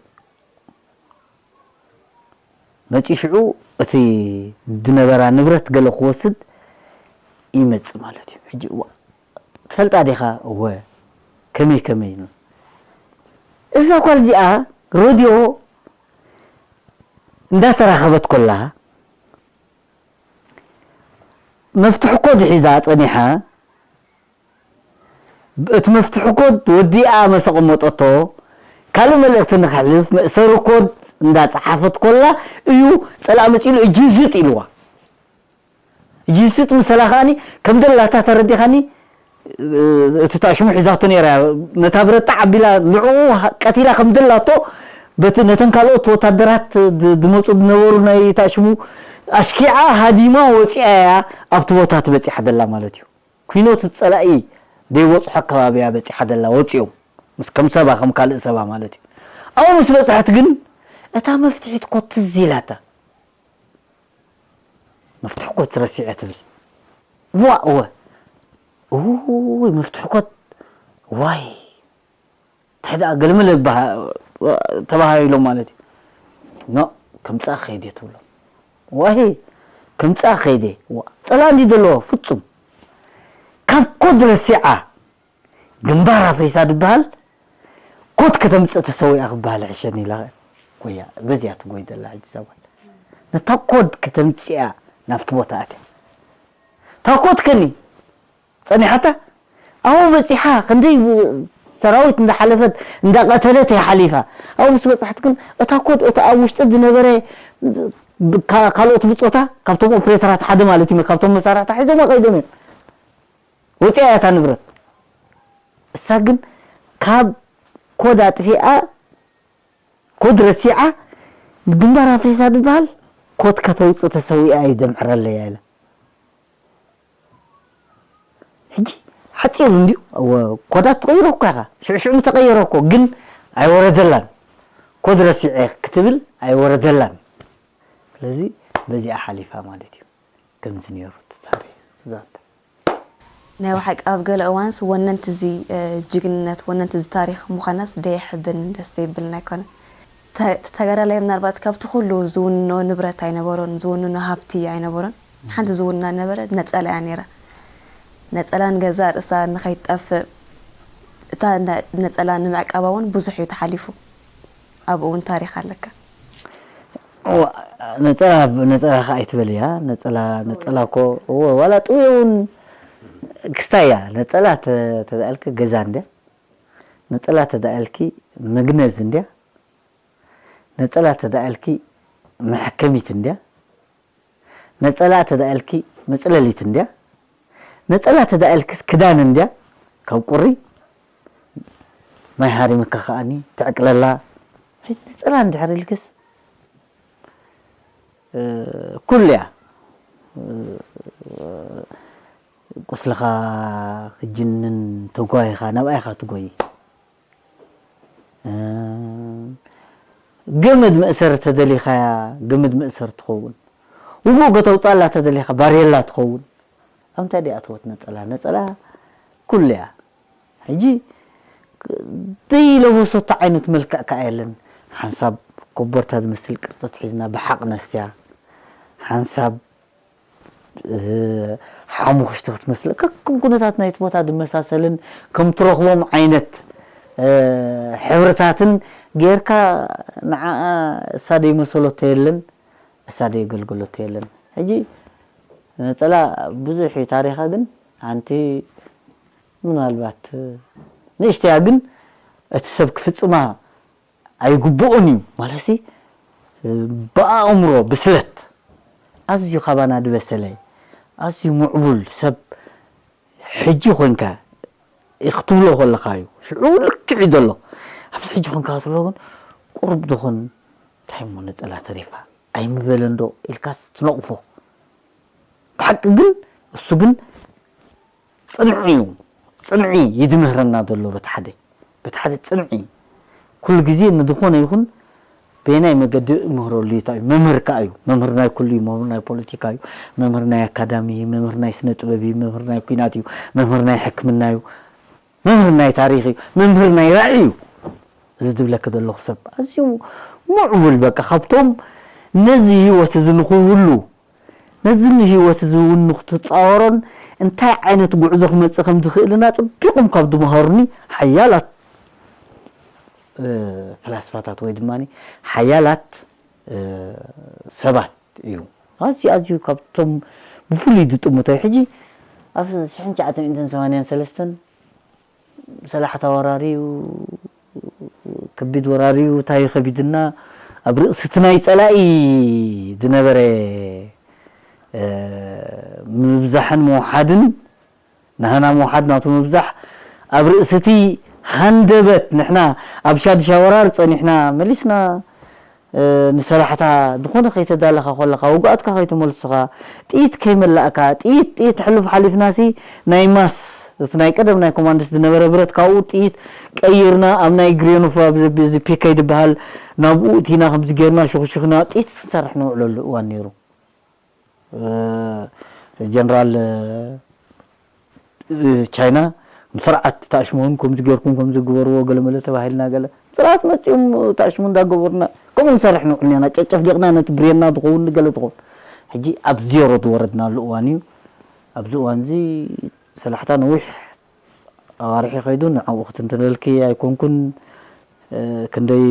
መፂኡ ሽዑ እቲ ዝነበራ ንብረት ገለ ክወስድ ይመፅእ ማለት እዩ ሕጂ ትፈልጣ ዲኻ እወ ከመይ ከመይ እዛ ጓል እዚኣ ረድዮ እንዳተራኸበት ኮላ መፍትሒ ኮድ ሒዛ ጸኒሓ፣ እቲ መፍትሒ ኮድ ወዲኣ መሰቐመጠቶ፣ ካልእ መልእኽቲ ንኸሕልፍ መእሰሪ ኮድ እንዳጸሓፈት ኮላ እዩ ጸላእ መጺሉ እጅንስጥ ኢልዋ። እጅንስጥ ምሰላ ከኣኒ ከም ደላታ ተረዲኻኒ፣ እቲ ታሽሙ ሒዛቶ ነይራ እያ። ነታ ብረት ጣዕ ኣቢላ ንዕኡ ቀቲላ ከም ደላቶ በቲ ነተን ካልኦት ወታደራት ድ- ድመፁ ዝነበሩ ናይ ታሽሙ ኣሽኪዓ ሃዲማ ወፂኣ እያ ኣብቲ ቦታ ትበፂሓ ደላ ማለት እዩ። ኩኖት ጸላኢ ደይበጽሖ ኣከባቢ እያ በጺሓ ደላ ወጺኦም ምስ ከም ሰባ ከም ካልእ ሰባ ማለት እዩ። ኣብኡ ምስ በጽሐት ግን እታ መፍትሒት ኮት ትዝ ኢላታ። መፍትሒ ኮት ረሲዐ ትብል። ዋ እወ እውይ መፍትሒ ኮት ዋይ እንታይ ደኣ ገልመለ ተባሃሂሎም ማለት እዩ። ኖ ከምጻ ከይደ ትብሎ ዋሂ ከምጻ ከይደ ዋ ጸላ እንዲ ዘለዎ ፍጹም ካብ ኮድ ረሲዓ ግንባር ኣፍሪሳ ድበሃል ኮት ከተምጽእ ተሰዊኣ ክበሃል ሕሸኒ ኢላ ጎያ በዚያ ትጎይ ዘላ ሕጂ ሰባት ነታ ኮድ ከተምጽኣ ናብቲ ቦታ ኣትያ እታ ኮት ከኒ ጸኒሓታ ኣብኡ በጺሓ ክንደይ ሰራዊት እንዳሓለፈት እንዳቀተለት እያ ሓሊፋ ኣብኡ ምስ በጻሕት ግን እታ ኮድ እቲ ኣብ ውሽጢ ዝነበረ ካልኦት ብጾታ ካብቶም ኦፕሬተራት ሓደ ማለት እዩ ካብቶም መሳርሕታ ሒዞም ከይዶም እዮም ወጺኣ እያ እታ ንብረት እሳ ግን ካብ ኮድ ኣጥፊኣ ኮድ ረሲዓ ግንባር ኣፍሪሳ ዝበሃል ኮድ ከተውፅእ ተሰዊኣ እዩ ደምዕረለያ ኢለ ሕጂ ሓፂር እንዲዩ ኮዳት ትቕይሮ እኳ ኢኻ ሽዕሽዑ ተቐየረ እኮ ግን ኣይወረደላን ኮድ ረሲዐ ክትብል ኣይወረደላን ስለዚ በዚኣ ሓሊፋ ማለት እዩ ከምዚ ነይሩ እቲ ታሪኽ ትዛተ ናይ ብሓቂ ኣብ ገለ እዋንስ ወነንቲ እዚ ጅግንነት ወነንቲ እዚ ታሪኽ ምዃናስ ደየሕብን ደስ ዘይብልን ኣይኮነን። ተጋዳላይ ምናልባት ካብቲ ኩሉ ዝውንኖ ንብረት ኣይነበሮን ዝውንኖ ሃብቲ ኣይነበሮን። ሓንቲ ዝውንና ነበረ ነፀላ እያ ነይራ። ነፀላ ንገዛእ ርእሳ ንኸይትጠፍእ እታ ነፀላ ንምዕቃባ እውን ብዙሕ እዩ ተሓሊፉ። ኣብኡ እውን ታሪኽ ኣለካ። ነፀላ ነፀላ ከዓ ኣይትበልያ ነፀላ ነፀላ እኮ እወ ዋላ ጥውየ እውን ክስታይ እያ ነፀላ ተዳኣልኪ ገዛ እንድያ ነፀላ ተዳኣልኪ መግነዝ እንድያ ነፀላ ተዳኣልኪ መሐከሚት እንድያ ነፀላ ተዳኣልኪ መፅለሊት እንድያ ነፀላ ተዳኣልክስ ክዳን እንድያ ካብ ቁሪ ማይ ሃሪምካ ከኣኒ ትዕቅለላ ነፀላ እንድሕር ኢልክስ ኩሉ እያ ቁስልኻ ክጅንን ተጓይኻ ናብኣ ኢኻ ትጎይ ገመድ መእሰር ተደሊኻያ ገመድ መእሰር ትኸውን ውጎ ከተውፃላ ተደሊኻ ባሬላ ትኸውን ኣብ እንታይ ደኣ ትወት ነፀላ ነፀላ ኩሉ እያ ሕጂ ዘይለበሰቶ ዓይነት መልክዕ ከዓ የለን ሓንሳብ ኮቦርታ ዝመስል ቅርፅት ሒዝና ብሓቕ ነስትያ ሓንሳብ ሓሙኽሽቲ ክትመስል ከክም ኩነታት ናይቲ ቦታ ዝመሳሰልን ከም ትረኽቦም ዓይነት ሕብርታትን ጌርካ ንዓኣ እሳ ደይመሰለቶ የለን እሳ ደየገልገለቶ የለን ሕጂ ነፀላ ብዙሕ እዩ ታሪኻ ግን ሓንቲ ምናልባት ንእሽተያ ግን እቲ ሰብ ክፍፅማ ኣይግብኦን እዩ ማለትሲ ብኣእምሮ ብስለት ኣዝዩ ካባና ዝበሰለ ኣዝዩ ምዕቡል ሰብ ሕጂ ኮንካ ክትብሎ ከለካ እዩ ሽዑ ልክዕ እዩ ዘሎ ኣብዚ ሕጂ ኮንካ ክትብሎ ግን ቁሩብ ዝኹን እንታይ እሞ ነፀላ ተሪፋ ኣይምበለን ዶ ኢልካስ ትነቕፎ ብሓቂ ግን እሱ ግን ፅንዒ እዩ ፅንዒ ይድምህረና ዘሎ በቲ ሓደ በቲ ሓደ ፅንዒ ኩሉ ግዜ ንዝኾነ ይኹን በየናይ መገዲ ምህረሉ እዩ መምህር ከዓ እዩ መምህር ናይ ኩሉ እዩ መምህር ናይ ፖለቲካ እዩ መምህር ናይ ኣካዳሚ መምህር ናይ ስነ ጥበብ እዩ መምህር ናይ ኩናት እዩ መምህር ናይ ሕክምና እዩ መምህር ናይ ታሪኽ እዩ መምህር ናይ ራእይ እዩ እዚ ዝብለኪ ዘለኹ ሰብ ኣዝዩ ምዕቡል በቃ ካብቶም ነዚ ህይወት እዚ ንኽህሉ ነዚ ንህይወት እዚ እውን ንክትፃወሮን እንታይ ዓይነት ጉዕዞ ክመፅእ ከም ዝኽእልን ኣፅቢቖም ካብ ዝመሃሩኒ ሓያላት ፈላስፋታት ወይ ድማ ሓያላት ሰባት እዩ። ኣዝዩ ኣዝዩ ካብቶም ብፍሉይ ዝጥምቶ እዩ። ሕጂ ኣብ ሽሕን ትሽዓተ ሚእትን ሰማንያን ሰለስተን ሰላሕታ ወራሪ እዩ፣ ከቢድ ወራሪ እዩ፣ እንታይ ከቢድና ኣብ ርእሲ እቲ ናይ ጸላኢ ዝነበረ ምብዛሕን ምውሓድን ናህና ምውሓድ ናቱ ምብዛሕ ኣብ ርእስቲ ሃንደበት ንሕና ኣብ ሻድሻ ወራር ጸኒሕና መሊስና ንሰላሕታ ዝኾነ ከይተዳለኻ ኮለኻ ውግኣትካ ከይተመልስኻ ጥይት ከይመላእካ ጥይት ጥይት ሕሉፍ ሓሊፍናሲ ናይ ማስ እቲ ናይ ቀደም ናይ ኮማንድስ ዝነበረ ብረት ካብኡ ጥይት ቀይርና ኣብ ናይ ግሬኖፍ እዚ ፒከይ ዝበሃል ናብኡ እቲና ከምዚ ጌርና ሽኽሽኽና ጥይት ክንሰርሕ ንውዕለሉ እዋን ነይሩ። ጀነራል ቻይና ምስርዓት ተኣሽሞም ከምዚ ጌርኩም ከምዚ ግበርዎ ገለመለ ተባሂልና ገለ ምስርዓት መፂኦም ተኣሽሙ እንዳገበሩና ከምኡ ንሰርሕ ንውዕል ኔርና። ጨጨፍዲቕና ነቲ ብሬንና ዝኸውን ንገለ ዝኸውን ሕጂ ኣብ ዜሮ ዝወረድናሉ እዋን እዩ። ኣብዚ እዋን እዚ ሰላሕታ ነዊሕ ኣዋርሒ ከይዱ ንዕኡ ክትንትነልኪ ኣይኮንኩን። ክንደይ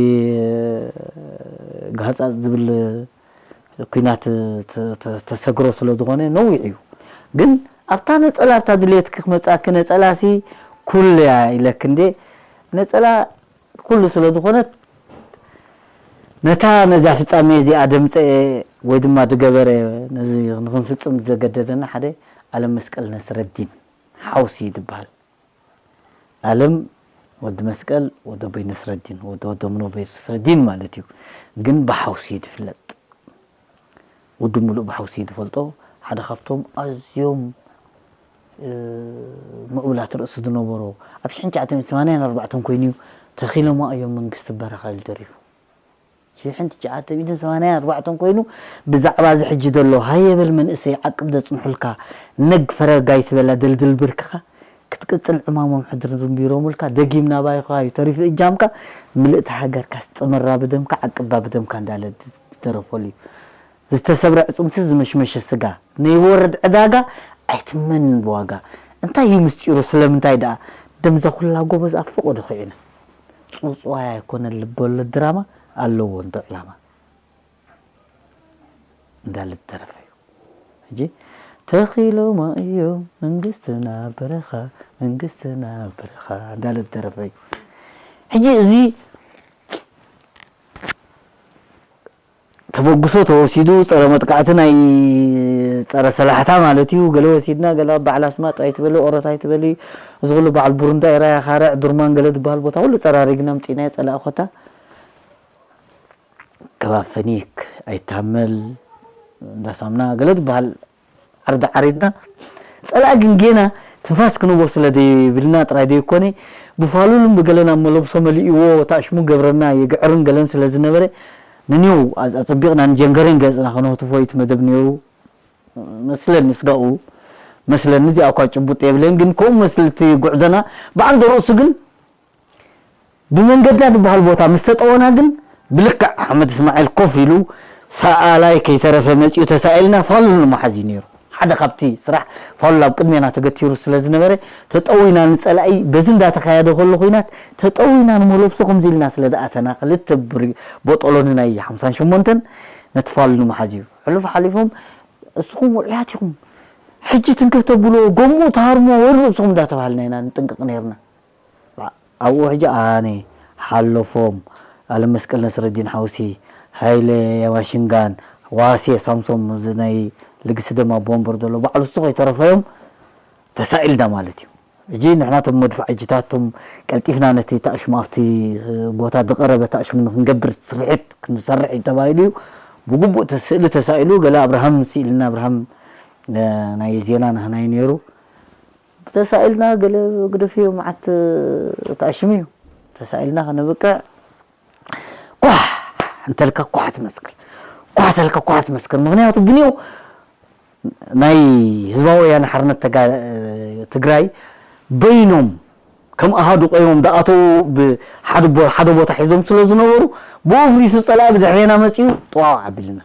ጋህጻጽ ዝብል ኲናት ተሰግሮ ስለ ዝኾነ ነዊሕ እዩ። ግን ኣብታ ነጸላ ኣብታ ድሌትኪ ክመጻኪ ነጸላሲ ኩሉ እያ ኢለኪ እንዴ ነጸላ ኩሉ ስለ ዝኾነት ነታ ነዛ ፍጻሜ እዚኣ ደምጸኤ ወይ ድማ ድገበረ ነዚ ንኽንፍጽም ዘገደደና ሓደ ኣለም መስቀል ነስረዲን ሓውሲ ይድበሃል። ኣለም ወዲ መስቀል ወዲ ኣቦይ ነስረዲን ወዲ ወዶም ኣቦይ ነስረዲን ማለት እዩ። ግን ብሓውሲ እዩ ዝፍለጥ። ውድብ ምሉእ ብሓውሲ እዩ ዝፈልጦ። ሓደ ካብቶም ኣዝዮም ምዕቡላት ርእሲ ዝነበሮ ኣብ ሽሕን ትሽዓተ ሚእትን ሰማንያን ኣርባዕተን ኮይኑ እዩ ተኺሎማ እዮም መንግስቲ በረኻ ኢሉ ደሪፉ። ሽሕን ትሽዓተ ሚእትን ሰማንያን ኣርባዕተን ኮይኑ ብዛዕባ እዚ ሕጂ ዘሎ ሃየ በል መንእሰይ ዓቅብ ዘጽንሑልካ ነግ ፈረግ ኣይትበላ ደልድል ብርክኻ ክትቅጽል ዕማሞም ሕድሪ ድንቢሮምልካ ደጊም ናባይኻ እዩ ተሪፉ እጃምካ ምልእቲ ሃገርካስ ጥምራ ብደምካ ዓቅባ ብደምካ እንዳለ ዝደረፈሉ እዩ። ዝተሰብረ ዕጽምቲ ዝመሽመሸ ስጋ ነይወርድ ዕዳጋ ኣይትመንን ብዋጋ እንታይ እዩ ምስጢሩ ስለምንታይ ደኣ ደምዘ ኩላ ጎበዝ ኣብ ፈቆዶ ኺዒነ ጽውጽዋይ ኣይኮነን ልበወለድ ድራማ ኣለዎ እንዶ ዕላማ እንዳለ ዝደረፈ እዩ። ሕጂ ተኺሎማ እዮም መንግስትና በረኻ መንግስትና በረኻ እንዳለ ዝደረፈ እዩ። ሕጂ እዚ ተበግሶ ተወሲዱ ጸረ መጥቃዕቲ ናይ ጸረ ሰላሕታ ማለት እዩ። ገለ ወሲድና ገለ ኣብ በዓል ኣስማጥ ኣይትበሊ ኦሮት ኣይትበሊ እዚ ኩሉ በዓል ቡሩንዳ ኢራያ ካርዕ ዱርማን ገለ ዝበሃል ቦታ ኩሉ ጸራሪግና ምጺእናዮ ጸላኢ ኮታ ከባብ ፈኒክ ኣይታመል እንዳሳምና ገለ ዝበሃል ዓርዲ ዓሪድና ጸላኢ ግን ጌና ትንፋስ ክንቦ ስለ ዘይብልና ጥራይ ዘይኮነ ብፋሉልን ብገለን ኣብ መለብሶ መሊእዎ ታሽሙ ገብረና የግዕርን ገለን ስለ ዝነበረ ንኒው ኣጸቢቕና ንጀንገሬን ገጽና ከነህትፎ እዩ እቲ መደብ ነይሩ መስለኒ ስጋኡ መስለኒ እዚኣ እኳ ጭቡጥ የብለን ግን ከምኡ መስል እቲ ጉዕዞና ብዓንደ ርእሱ ግን ብመንገድና ዝበሃል ቦታ ምስ ተጠወና ግን ብልክዕ ኣሕመድ እስማዒል ኮፍ ኢሉ ሰኣላይ ከይተረፈ መፂኡ ተሳኢልና ፋሉል ንምሓዝ እዩ ነይሩ። ሓደ ካብቲ ስራሕ ፋሉል ኣብ ቅድሜና ተገቲሩ ስለ ዝነበረ ተጠዊና ንፀላኢ በዚ እንዳተኻየደ ከሎ ኩናት ተጠዊና ንመለብሶ ከምዚ ኢልና ስለ ዝኣተና ክልተ ብሪ ቦጦሎ ንናይ ሓምሳን ሸሞንተን ነቲ ፋሉል ንምሓዝ እዩ። ሕሉፍ ሓሊፎም እስኹም ውዑያት ኢኹም ሕጂ ትንክፍ ተብልዎ ጎምኡ ተሃርሞ ወሩ እስኹም እንዳተባሃልና ኢና ንጥንቅቕ ነይርና። ኣብኡ ሕጂ ኣነ ሓለፎም ኣለመስቀል ነስረዲን ሓውሲ ሃይለ የማሽንጋን ዋሴ ሳምሶም እዚ ናይ ልግሲ ደማ ቦምበር ዘሎ ባዕሉ እሱ ከይተረፈዮም ተሳኢልና ማለት እዩ። ሕጂ ንሕና ቶም መድፋዕጅታቶም ቀልጢፍና ነቲ ተኣሽሙ ኣብቲ ቦታ ዝቐረበ ተኣሽሙ ንክንገብር ስርሒት ክንሰርሕ እዩ ተባሂሉ እዩ። ብግቡእ ስእሊ ተሳኢሉ ገለ ኣብርሃም ስኢልና ኣብርሃም ናይ ዜና ናህናይ ነይሩ ተሳኢልና ገለ ግደፍዮ መዓት ተኣሽሙ እዩ ተሳኢልና ከነብቅዕ ኳሕ እንተልካ ኳሕ ትመስክር ኳሕ ተልካ ኳሕ ትመስክር ምክንያቱ ብንዮ ናይ ህዝባዊ ወያነ ሓርነት ትግራይ በይኖም ከም ኣሃዱ ቆይሞም ዝኣተዉ ሓደ ቦታ ሒዞም ስለ ዝነበሩ ብኡ ፍሪሱ ፀላኢ ብድሕሬና መፅኡ ጥዋው ዓቢልና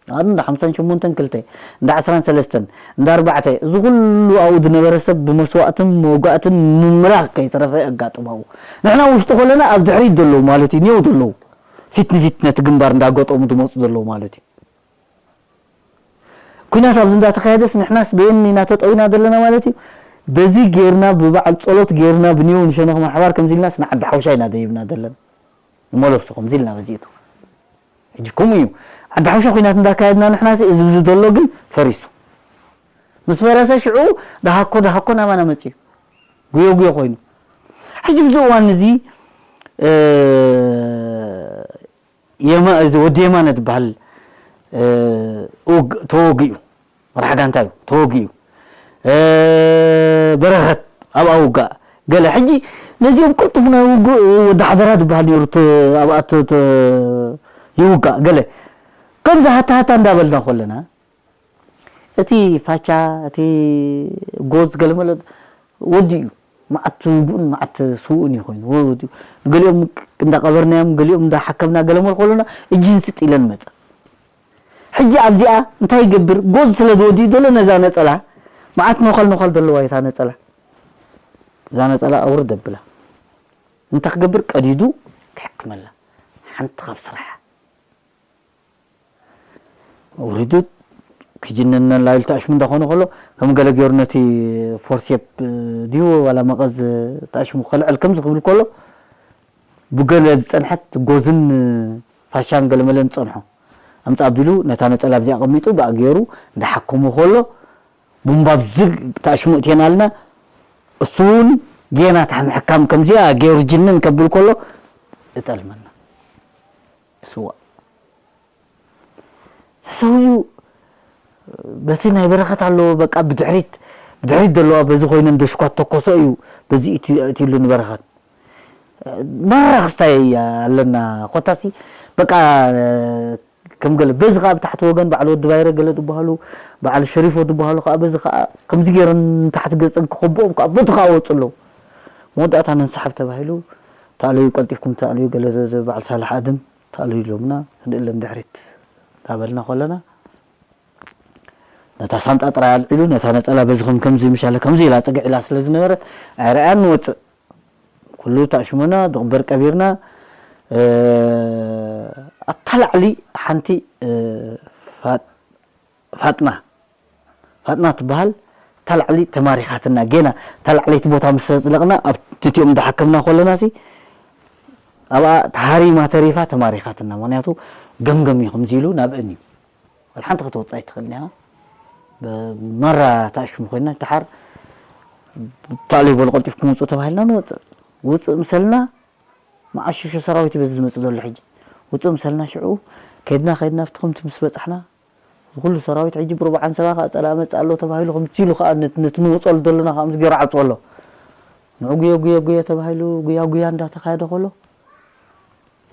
ኣዱ እንዳ ሓምሳን ሸሞንተን ክልተ እንዳ ዓስራን ሰለስተን እንዳ ኣርባዕተ እዚ ኩሉ ኣብኡ ዝነበረ ሰብ ብመስዋእትን መውጋእትን ምምራኽ ከይተረፈ ኣጋጥማኡ ንሕና ውሽጡ ከለና ኣብ ድሕሪት ዘለዉ ማለት እዩ ኔው ዘለዉ ፊት ንፊት ነቲ ግንባር እንዳገጠሙ ዝመፁ ዘለዉ ማለት እዩ ኩናት ኣብዚ እንዳተኻየደስ ንሕናስ በየን ኢና ተጠዊና ዘለና ማለት እዩ። በዚ ጌርና ብበዓል ጸሎት ጌርና ብንየው ንሸነኹም ኣሕባር ከምዚ ኢልናስ ንዓዲ ሓውሻ ኢና ደይብና ዘለና። ንመለሱ ከምዚ ኢልና በዚእቱ። ሕጂ ከምኡ እዩ። ዓዲ ሓውሻ ኩናት እንዳካየድና ንሕናስ እዚ ብዚ ዘሎ ግን ፈሪሱ። ምስ ፈረሰ ሽዑ ደሃኮ ደሃኮ ናባና መጺኡ። ጉዮ ጉዮ ኮይኑ። ሕጂ ብዚ እዋን እዚ፣ እ፣ የማ-፣ እዚ ወዲ የማነ ዝበሃል፣ እ፣ ውግ-፣ ተወጊኡ። መራሕ ጋንታ እዩ፣ ተወጊኡ። እ፣ በረኸት ኣብኣ ውጋእ። ገለ ሕጂ ነዚኦም ቅልጡፍ ናይ ውግእ ወዲ ሓደራ ዝበሃል ነይሩ፣ ተ-፣ ኣብኣ ተ-፣ ተ-፣ ይውጋእ። ገለ ከምዚ ሃታ ሃታ እንዳበልና ከለና፣ እቲ ፋቻ፣ እቲ ጎዝ ገለመለ ወዲ እዩ። መዓት ውጉእን መዓት ስውእን እዩ ኮይኑ። ወዲ፣ ገሊኦም እንዳቐበርናዮም፣ ገሊኦም እንዳሓከምና፣ ገለመለ ከለና እጅህን ስጥ ኢለን መጸ። ሕጂ ኣብዚኣ እንታይ ይገብር? ጎዝ ስለ ዝወዲኡ ዘሎ ነዛ ነጸላ፣ መዓት ነዃል ነዃል ዘለዋ እታ ነጸላ። እዛ ነጸላ ኣውርድ ኣብላ። እንታይ ክገብር? ቀዲዱ ክሕክመላ። ሓንቲ ካብ ስራሕ። ኣውሪዱ ክጅነነላ ኢሉ ተኣሽሙ እንዳኾነ ከሎ፣ ከም ገለ ገይሩ ነቲ ፎርሴፕ ድዩ ዋላ መቐዝ ተኣሽሙ ከልዕል ከምዚ ክብል ከሎ፣ ብገለ ዝጸንሐት ጎዝን ፋሻን ገለመለን ዝጸንሖ። ኣምጻ ኣቢሉ ነታ ነጸላ ኣብዚኣ ኣቐሚጡ ብኣ ገይሩ እንዳሓከሞ ከሎ፣ ቡምባ ብዝግ ተኣሽሙ እትየናልና፣ እሱ እውን ጌና እታ ምሕካም ከምዚኣ ገይሩ ጅንን ከብል ከሎ፣ እጠልመና። ስዋ። ተሰውዩ በቲ ናይ በረኸት ኣሎ፣ በቃ ብድሕሪት፣ ብድሕሪት ዘለዋ በዚ ኮይነን ደሽኳት ተኮሶ እዩ፣ በዚ እቲ-፣ እትይሉ ንበረኸት። መራ ክስታይ ኣለና፣ ኮታሲ፣ በቃ፣ ከም ገለ፣ በዚ ከኣ ብታሕቲ ወገን በዓል ወዲ ባይረ ገለ ዝበሃሉ፣ በዓል ሸሪፎ ዝበሃሉ ከኣ በዚ ከኣ ከምዚ ገይረን ንታሕቲ ገጸን ክኸብኦም ከኣ በቲ ከኣ ወጹ ኣለዉ። መወዳእታ ነንሰሓብ ተባሂሉ፣ ተኣለዩ፣ ቀልጢፍኩም ተኣለዩ፣ ገለ በዓል ሳልሕ ኣድም ተኣለዩ ኢሎምና፣ ክንእለን ድሕሪት እንዳበልና ከለና፣ ነታ ሳንጣ ጥራይ ኣልዒሉ፣ ነታ ነጸላ በዚ ከም ከምዚ ምሻለ ከምዚ ኢላ ጽግዕ ኢላ ስለ ዝነበረት፣ ኣይረኣያን ንወጽእ። ኩሉ ተኣሽሙና፣ ድቕበር ቀቢርና፣ እ፣ ኣብታ ላዕሊ ሓንቲ፣ እ፣ ፋጥ-፣ ፋጥና፣ ፋጥና ትበሃል፣ እታ ላዕሊ ተማሪኻትና፣ ጌና እታ ላዕለይቲ ቦታ ምስ ኣጽለቕና፣ ኣብ ትቲኦም እንዳሓከምና ከለናሲ፣ ኣብኣ ተሃሪማ ተሪፋ ተማሪኻትና። ምኽንያቱ ገምገም እዩ፣ ከምዚ ኢሉ ናብአን እዩ። ዋላ ሓንቲ ክትወጽእ ኣይትኽእልን ኢኻ። ብ-፣ ማራ ተኣሽሙ ኮይና፣ ደሓር ተኣለዩ በሉ ቀልጢፍኩም ውጹ ተባሂልና ንወጽእ። ውጽእ ምሰልና፣ መዓሸሾ ሰራዊት እዩ በዚ ዝመጽእ ዘሎ ሕጂ። ውጽእ ምሰልና ሽዑ ከይድና፣ ከይድና ኣብቲ ከምቲ ምስ በጻሕና፣ እዚ ኩሉ ሰራዊት ሕጂ ብሩብዓን ሰባ ከኣ ጸላኢ መጽእ ኣሎ ተባሂሉ፣ ከምዚ ኢሉ ከኣ ነት-፣ ነቲ ንወጸሉ ዘለና ከኣ ምስ ገይሩ ዓጽዎ ኣሎ። ንዑ ጉዮ፣ ጉዮ፣ ጉዮ ተባሂሉ፣ ጉያ፣ ጉያ እንዳተኻየደ ከሎ፣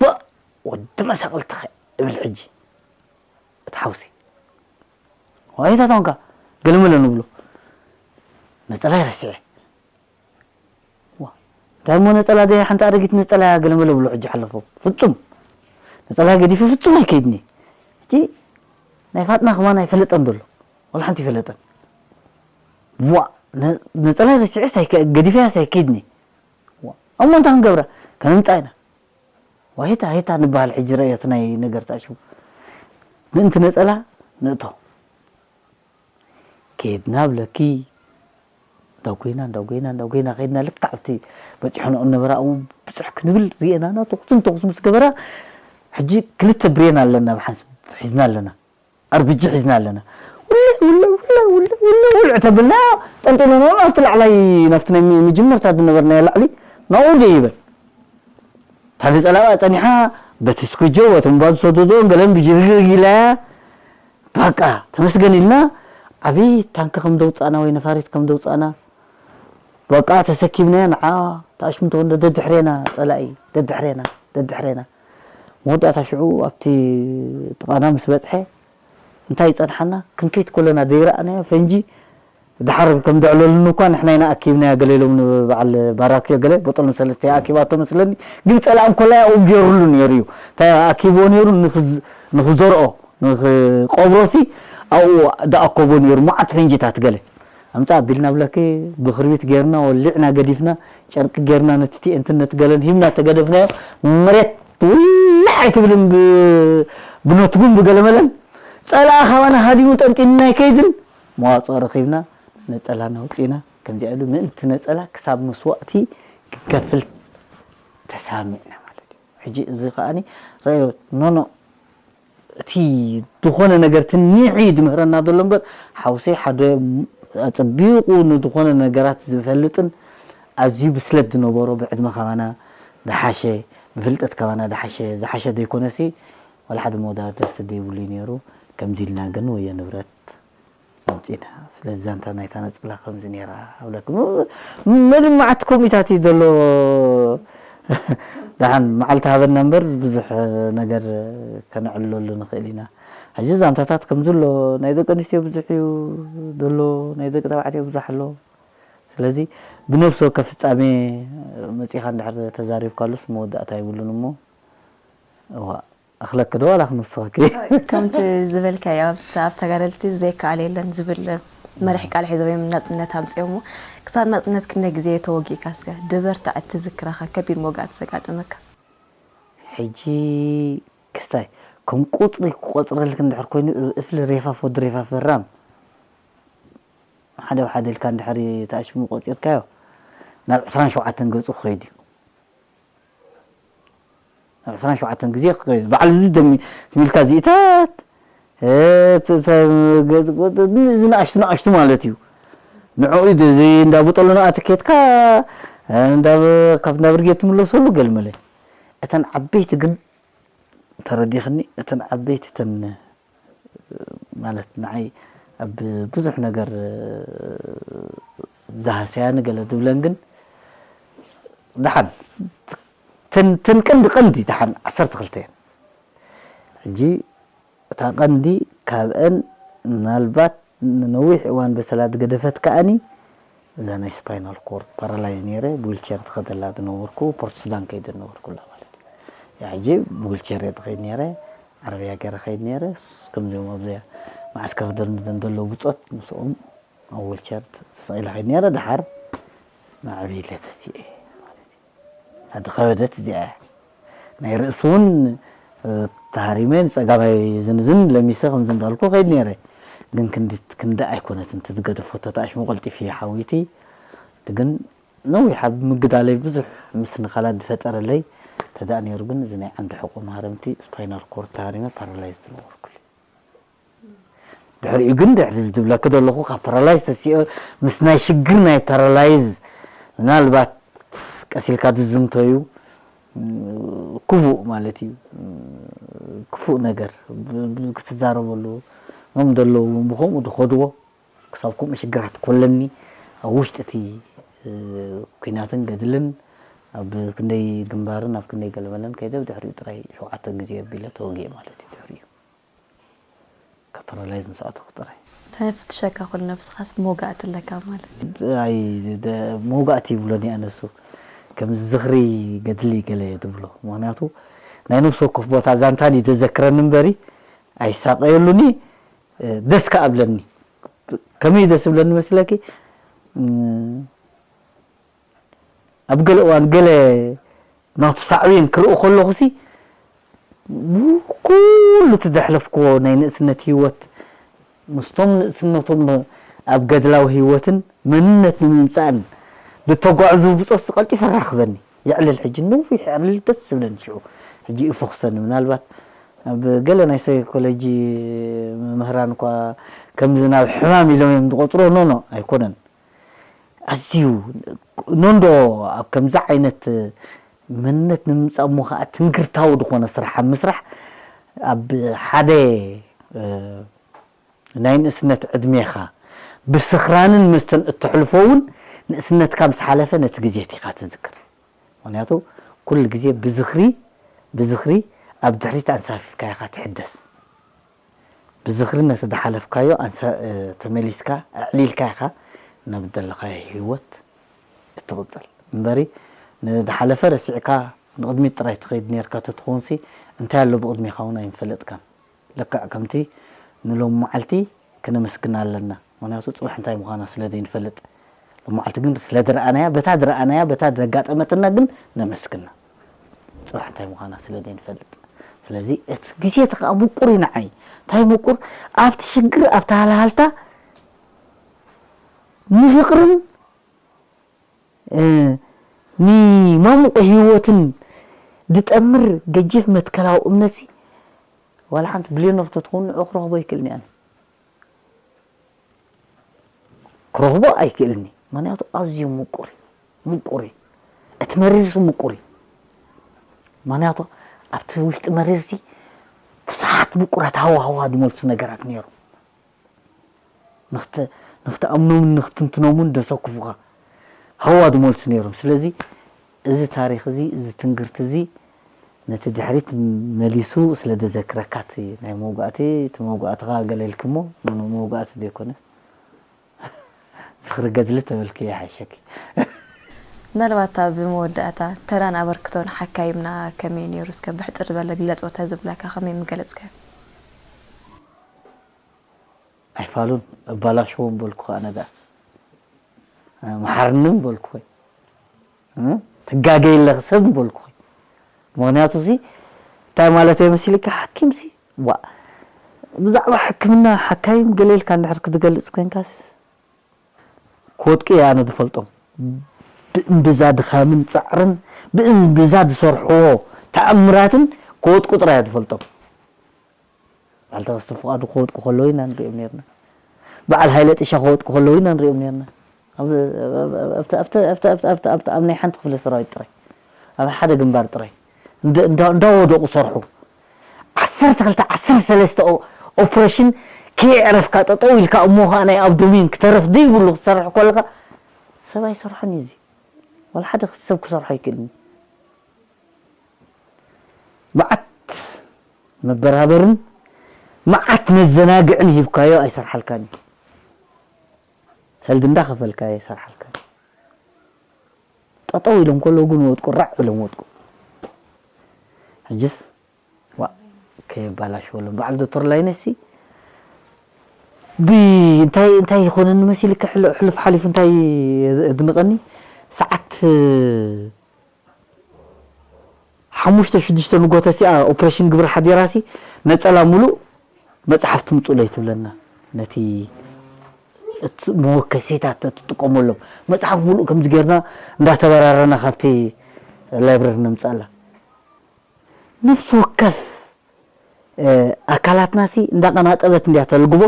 ባእ! ወዲ መሳቕልትኸ እብል ሕጂ። እቲ ሓውሲ። ዋይታ ታንካ፣ ገለመለ ንብሎ። ነጸላይ ረሲዐ። ዋ፣ እንታይ እሞ ነጸላ ደይ ሓንቲ ኣረጊት ነጸላ እያ ገለመለ ብሎ ሕጂ ሓለፎ። ፍጹም። ነጸላ ገዲፈ ፍጹም ኣይከይድኒ። ሕጂ ናይ ፋጥና ከማን ኣይፈለጠን ዘሎ። ወላ ሓንቲ ይፈለጠን። ዋ፣ ነ-፣ ነጸላይ ረሲዐስ ኣይከ-፣ ገዲፈያስ ኣይከይድኒ። ዋ፣ እሞ እንታይ ክንገብራ? ከነምጻ ኢና። ዋሂታ ሂታ ንበሃል ሕጂ ረእዮ እቲ ናይ ነገር ተኣሽሙ። ምእንቲ ነጸላ ንእቶ። ከይድና ብለኪ፣ እንዳጎይና፣ እንዳጎይና፣ እንዳጎይና ከይድና ልክዕ ኣብቲ በጺሖ ንኡ ነበራ ኣብኡ ብጽሕ ክንብል ርኤናና ተኹስን ተኹስ ምስ ገበራ፣ ሕጂ ክልተ ብሬን ኣለና ብሓንስ ሒዝና ኣለና። ኣርቢጂ ሒዝና ኣለና። ውልዕ፣ ውልዕ፣ ውልዕ፣ ውልዕ፣ ውልዕ፣ ውልዕ ተብልና፣ ጠንጢንና ናብቲ ላዕላይ፣ ናብቲ ናይ መጀመርታ ዝነበርናዮ ላዕሊ፣ ናብኡ ደይበል። እታ ነጸላ ጸኒሓ፣ በቲ ስኩጆ፣ በቶም ባዝ ዝሰደዶን ገለን ብጅርግርግ ኢላያ፣ በቃ፣ ተመስገን ኢልና፣ ዓቢ ታንኪ ከም ደውጻእና ወይ ነፋሪት ከም ደውጻእና፣ በቃ ተሰኪምናዮ ንዓ ተኣሽምቶ እንዶ ደድሕሬና ጸላኢ ደድሕሬና ደድሕሬና። መወዳእታ ሽዑ ኣብቲ ጥቓና ምስ በጽሐ እንታይ ይጸንሓና ክንከይድ ኮለና ዘይረኣናዮ ፈንጂ ድሓር ከም ዘዕለሉኒ እኳ ንሕና ኢና ኣኪብናዮ ገለ ኢሎም ንበዓል ባራክዮ ገለ ቦጦልን ሰለስተ ኣኪባቶ መስለኒ። ግን ጸላኢ እንኮላይ ኣብኡ ገይሩሉ ነይሩ እዩ። እንታይ ኣኪብዎ ነይሩ ንኽዝ-፣ ንኽዘርኦ ንኽቆብሮሲ ኣብኡ ደኣኮቦ ነይሩ መዓት ፈንጂታት ገለ። ኣምጻ ኣቢልና ብለኪ ብኽርቢት ጌርና ወሊዕና ገዲፍና ጨርቂ ጌርና ነቲ ቲኤንቲ ነቲ ገለን ሂብና ተገደፍናዮ። መሬት ውልዕ ኣይትብልን ብ-፣ ብነትጉን ብገለመለን። ጸላእ ካባና ሃዲሙ ጠንጢንና ኣይከይድን። መዋጽኦ ረኺብና፣ ነጸላና ኣውጺእና፣ ከምዚኣ ኢሉ ምእንቲ ነጸላ ክሳብ መስዋእቲ ክንከፍል ተሳሚዕና ማለት እዩ። ሕጂ እዚ ከኣኒ ረኣዮ፣ ኖ፣ ኖ፣ እቲ ዝኾነ ነገር ትንዒ ድምህረና ዘሎ እምበር፣ ሓውሰይ ሓደ ኣጸቢቑ ንዝኾነ ነገራት ዝፈልጥን ኣዝዩ ብስለት ዝነበሮ፣ ብዕድመ ካባና ዝሓሸ፣ ብፍልጠት ካባና ዝሓሸ፣ ዝሓሸ ዘይኮነሲ፣ ዋላ ሓደ መወዳደርቲ ዘይብሉ እዩ ነይሩ። ከምዚ ኢልና ግን ወዮ ንብረት ኣምጺና። ስለዚ ዛንታ ናይታ ነጸላ ከምዚ ነይራ እብለኩም። ም-፣ ምንም መዓት ኮሚታት እዩ ዘሎ። ደሓን መዓልቲ ሃበና እምበር ብዙሕ ነገር ከነዕልለሉ ንኽእል ኢና። ሕጂ ዛንታታት ከምዚ ኣሎ፣ ናይ ደቂ ኣንስትዮ ብዙሕ እዩ ዘሎ፣ ናይ ደቂ ተባዕትዮ ብዙሕ ኣሎ። ስለዚ ብነፍሲ ወከፍ ፍጻሜ መጺኻ እንድሕር ተዛሪብካሉስ መወዳእታ የብሉን እሞ፣ እዋ፣ ኣኽለኪ ዶ ዋላ ክንውስኸኪ? ከምቲ ዝበልካዮ፣ ኣብቲ፣ ኣብ ተጋደልቲ ዘይከኣል የለን ዝብል መሪሕ ቃል ሒዞም እዮም ናጽነት ኣምጺኦሞ። ክሳብ ናጽነት ክንደይ ግዜ ተወጊእካ? እስከ ድበርታዕ እትዝክረኻ ከቢድ መውጋእቲ ዘጋጠመካ? ሕጂ ክስታይ ከም ቁጽሪ ክቆጽረልክ እንድሕር ኮይኑ፣ እፍሊ ሬፋፍ ወዲ ሬፋፍ በራም ሓደ ብሓደ ኢልካ እንድሕር ተኣሽሙ ቆጺርካዮ፣ ናብ ዕስራን ሸውዓተን ገጹ ክኸይድ እዩ። ናብ ዕስራን ሸውዓተን ግዜ ክኸይድ። በዓል እዚ ደሚ-፣ ትሚልካ ዚኢታት፣ እ፣ ተ-፣ ተ-፣ ገ-፣ ገ-፣ እዚ ንኣሽቱ ንኣሽቱ ማለት እዩ። ንዕኡ እዩ እዚ እንዳ ብጠሎ ንኣቲ ኬድካ፣ እንዳ ብ-፣ ካብ እንዳ ብርጌድ ትምለሰሉ ገልመለ። እተን ዓበይቲ ግን ተረዲኽኒ፣ እተን ዓበይቲ እተን ማለት ንዓይ ኣብ ብዙሕ ነገር ዝሃሰያኒ ገለ ዝብለን ግን ደሓን ተን-፣ ተን ቀንዲ ቀንዲ ደሓን ዓሰርተ ክልተ እየን። ሕጂ እታ ቀንዲ ካብአን ምናልባት ንነዊሕ እዋን በሰላ ዝገደፈት ከኣኒ እዛ ናይ ስፓይናል ኮርድ ፓራላይዝ ነይረ ብዊልቸር ትኸደላ ዝነበርኩ ፖርት ሱዳን ከይደ ዝነበርኩላ ማለት እዩ። ያ ሕጂ ብዊልቸር እየ ዝኸይድ ነይረ፣ ዓረብያ ገይረ ኸይድ ነይረ። ስ-፣ ከምዚኦም ኣብዚኣ መዓስከር ደንደን ዘለዉ ብጾት ምስኦም ኣብ ዊልቸር ተሰቒለ ኸይድ ነይረ። ደሓር ማዕበይለ ተሲኤ ማለት እዩ። ኣደ ኸበደት እዚኣ እያ። ናይ ርእሲ እውን፣ እ፣ ተሃሪመ ንጸጋማይ ዝንዝን ለሚሰ ከምዚ እንዳልኩ ኸይድ ነይረ። ግን ክንዲ፣ ክንዲ ኣይኮነትን። እቲ ዝገደፎ ተተኣሽሙ ቀልጢፊ ሓዊቲ። እቲ ግን ነዊሕ ኣብ ምግዳለይ ብዙሕ ምስንኻላት ዝፈጠረለይ ተዳእ ነይሩ። ግን እዚ ናይ ዓንዲ ሕቆ ማህረምቲ ስፓይናል ኮርድ ተሃሪመ ፓራላይዝ ዝነበርኩሉ። ድሕሪኡ ግን ድሕሪ እዚ ዝብለኪ ዘለኹ ካብ ፓራላይዝ ተሲኦ ምስ ናይ ሽግር ናይ ፓራላይዝ ምናልባት ቀሲልካ ዝዝንተዩ፣ ም፣ ክፉእ ማለት እዩ። ም፣ ክፉእ ነገር ብ-፣ ብ-፣ ክትዛረበሉ ም ዘለዉ ብኸምኡ ዝኸድዎ ክሳብ ከምኡ ሽግራት ኮለኒ ኣብ ውሽጢ እቲ፣ እ፣ ኲናትን ገድልን ኣብ ክንደይ ግንባርን ኣብ ክንደይ ገለመለን ከይደ ብድሕሪኡ ጥራይ ሸውዓተ ግዜ ኣቢለ ተወጊኤ ማለት እዩ። ድሕሪኡ ካብ ፓራላይዝ ምስ ኣተኹ ጥራይ። ተፍትሸካ ኩሉ ነብስኻስ መውጋእቲ ኣለካ ማለት እዩ። ኣይ፣ ደ-፣ መውጋእቲ ይብሎኒ ኣነሱ። ከም ዝኽሪ ገድሊ ገለ እየ ዝብሎ። ምኽንያቱ ናይ ነፍሲ ወከፍ ቦታ ዛንታን እዩ ዘዘክረኒ እምበሪ ኣይሳቀየሉኒ፣ እ፣ ደስ ከኣ እብለኒ። ከመይ ደስ እብለኒ መስለኪ? እ፣ ኣብ ገለ እዋን ገለ ናቱ ሳዕቤን ክርኢ ከለኹሲ፣ ኩሉ እቲ ዘሕለፍክዎ ናይ ንእስነት ህይወት፣ ምስቶም ንእስነቶም ኣብ ገድላዊ ህይወትን መንነት ንምምጻእን ዝተጓዕዙ ብጾት ቀልጢፈ ራኽበኒ። የዕልል ሕጂ ነዊሕ የዕልል ደስ ዝብለኒ ሽዑ። ሕጂ እዩ ፈኹሰኒ። ምናልባት ኣብ ገለ ናይ ሳይኮሎጂ መምህራን እኳ ከምዚ ናብ ሕማም ኢሎም እዮም ዝቆጽሮ። ኖ፣ ኖ፣ ኣይኮነን። ኣዝዩ ኖንዶ ኣብ ከምዚ ዓይነት መንነት ንምምጻእ እሞ ኸዓ ትንግርታዊ ዝኾነ ስራሕ ኣብ ምስራሕ ኣብ ሓደ፣ እ፣ ናይ ንእስነት ዕድሜኻ ብስኽራንን መስተን እተሕልፎ እውን ንእስነትካ ምስ ሓለፈ ነቲ ግዜ እቲ ኢኻ ትዝክር። ምኽንያቱ ኩሉ ግዜ ብዝኽሪ፣ ብዝኽሪ ኣብ ድሕሪት ኣንሳፊፍካ ኢኻ ትሕደስ። ብዝኽሪ ነቲ ዝሓለፍካዮ ኣንሳ-፣ እ፣ ተመሊስካ ኣዕሊልካ ኢኻ ናብ ዘለኻዮ ህይወት እትቕጽል። እምበሪ ንዝሓለፈ ረሲዕካ ንቕድሚት ጥራይ ትኸይድ ኔርካ ተትኾንሲ እንታይ ኣሎ ብቕድሜኻ እውን ኣይምፈለጥካን። ልክዕ ከምቲ ንሎሚ መዓልቲ ክነመስግና ኣለና። ምኽንያቱ ጽባሕ እንታይ ምዃና ስለ ዘይንፈልጥ። ሎሚ መዓልቲ ግን ስለ ዝረኣናያ፣ በታ ዝረኣናያ፣ በታ ዘጋጠመትና ግን ነመስግና። ጽባሕ እንታይ ምዃና ስለ ዘይንፈልጥ። ስለዚ እቲ ግዜ እቲ ከዓ ምቁር እዩ ንዓይ። እንታይ ምቁር? ኣብቲ ሽግር ኣብቲ ሃልሃልታ ንፍቅርን ንማሙቐ ህይወትን ዝጠምር ገጂፍ መትከላዊ እምነትሲ ዋላ ሓንቲ ብልዮነር ተትኸውን ንዑ ክረኽቦ ኣይክእልን እየ ኣነ። ክረኽቦ ኣይክእልን እየ። ምክንያቱ ኣዝዩ ምቁር እዩ። ምቁር እዩ። እቲ መሪርሲ ምቁር እዩ። ምክንያቱ ኣብቲ ውሽጢ መሪርሲ ብዙሓት ምቁራት ሃዋ ሃዋ ዝመልሱ ነገራት ነይሩ። ንኽትኣምኖምን ንኽትንትኖምን ደሰኩፉኻ ሃዋ ዝመልሱ ነይሮም። ስለዚ እዚ ታሪኽ እዚ፣ እዚ ትንግርቲ እዚ ነቲ ድሕሪት መሊሱ ስለ ደዘክረካ እቲ ናይ መውጋእቲ፣ እቲ መውጋእትኻ ገለ ኢልክሞ፣ መውጋእቲ ዘይኮነ ዝኽሪ ገድሊ ተበልክዮ ይሓሸኪ። ምናልባት ኣብ መወዳእታ ተራን ኣበርክቶን ሓካይምና ከመይ ነይሩ እስከ ብሕፅር ዝበለ ግለፆ ተዝብለካ ከመይ ምገለፅካዮ? ኣይፋሉን ኣባላሽዎም በልኩ ኣነ ደኣ መሓርንም በልኩ ወይ ትጋገይ ኣለኺ ሰብ በልኩ። ምክንያቱ ሲ እንታይ ማለት እየ መሲልካ ሓኪም ሲ ዋ ብዛዕባ ሕክምና ሓካይም ገለ ኢልካ እንድሕር ክትገልፅ ኮንካስ ክወድቂ እየ ኣነ ዝፈልጦም ብእምብዛ ድኻምን ፃዕርን ብእምብዛ ዝሰርሕዎ ተኣምራትን ክወድቁ ጥራይ እየ ዝፈልጦም። በዓል ተኸስተ ፍቓዱ ክወድቁ ከለዉ ኢና ንሪኦም ነርና። በዓል ሃይለ ጥሻ ክወድቁ ከለዉ ኢና ንሪኦም ነርና። ኣብ ናይ ሓንቲ ክፍለ ሰራዊት ጥራይ ኣብ ሓደ ግንባር ጥራይ እንዳወደቑ ሰርሑ። ዓሰርተ ክልተ ዓሰርተ ሰለስተ ኦፕሬሽን ከየዕረፍካ ጠጠው ኢልካ እሞ ከዓ ናይ ኣብዶሜን ክተርፍ ዘይብሉ ክትሰርሕ ከለካ ሰብ ኣይሰርሖን እዩ እዚ። ዋላ ሓደ ሰብ ክሰርሖ ኣይክእልን እዩ። መዓት መበራበርን መዓት መዘናግዕን ሂብካዮ ኣይሰርሓልካን እዩ። ሰልዲ እንዳኸፈልካዮ ኣይሰርሓልካን እዩ። ጠጠው ኢሎም ከለዉ ግን ወጥቁ ራዕ ኢሎም ወጥቁ። ሕጅስ ዋ ከየባላሽወሎም በዓል ዶክተር ላይነሲ እንታይ እንታይ ይኾነኒ መሲልካ ሕሉፍ ሓሊፉ እንታይ የድንቐኒ ሰዓት ሓሙሽተ ሽዱሽተ ንጎተ ሲኣ ኦፕሬሽን ግብሪ ሓዲራሲ ነፀላ ሙሉእ መፅሓፍ ትምፁለይ ትብለና ነቲ መወከሲታት ትጥቀመሎም መፅሓፍ ሙሉእ ከምዚ ጌርና እንዳተበራረና ካብቲ ላይብረሪ ነምፅኣላ ነፍሲ ወከፍ ኣካላትናሲ እንዳቀናጠበት እንዲያ ተልግቦ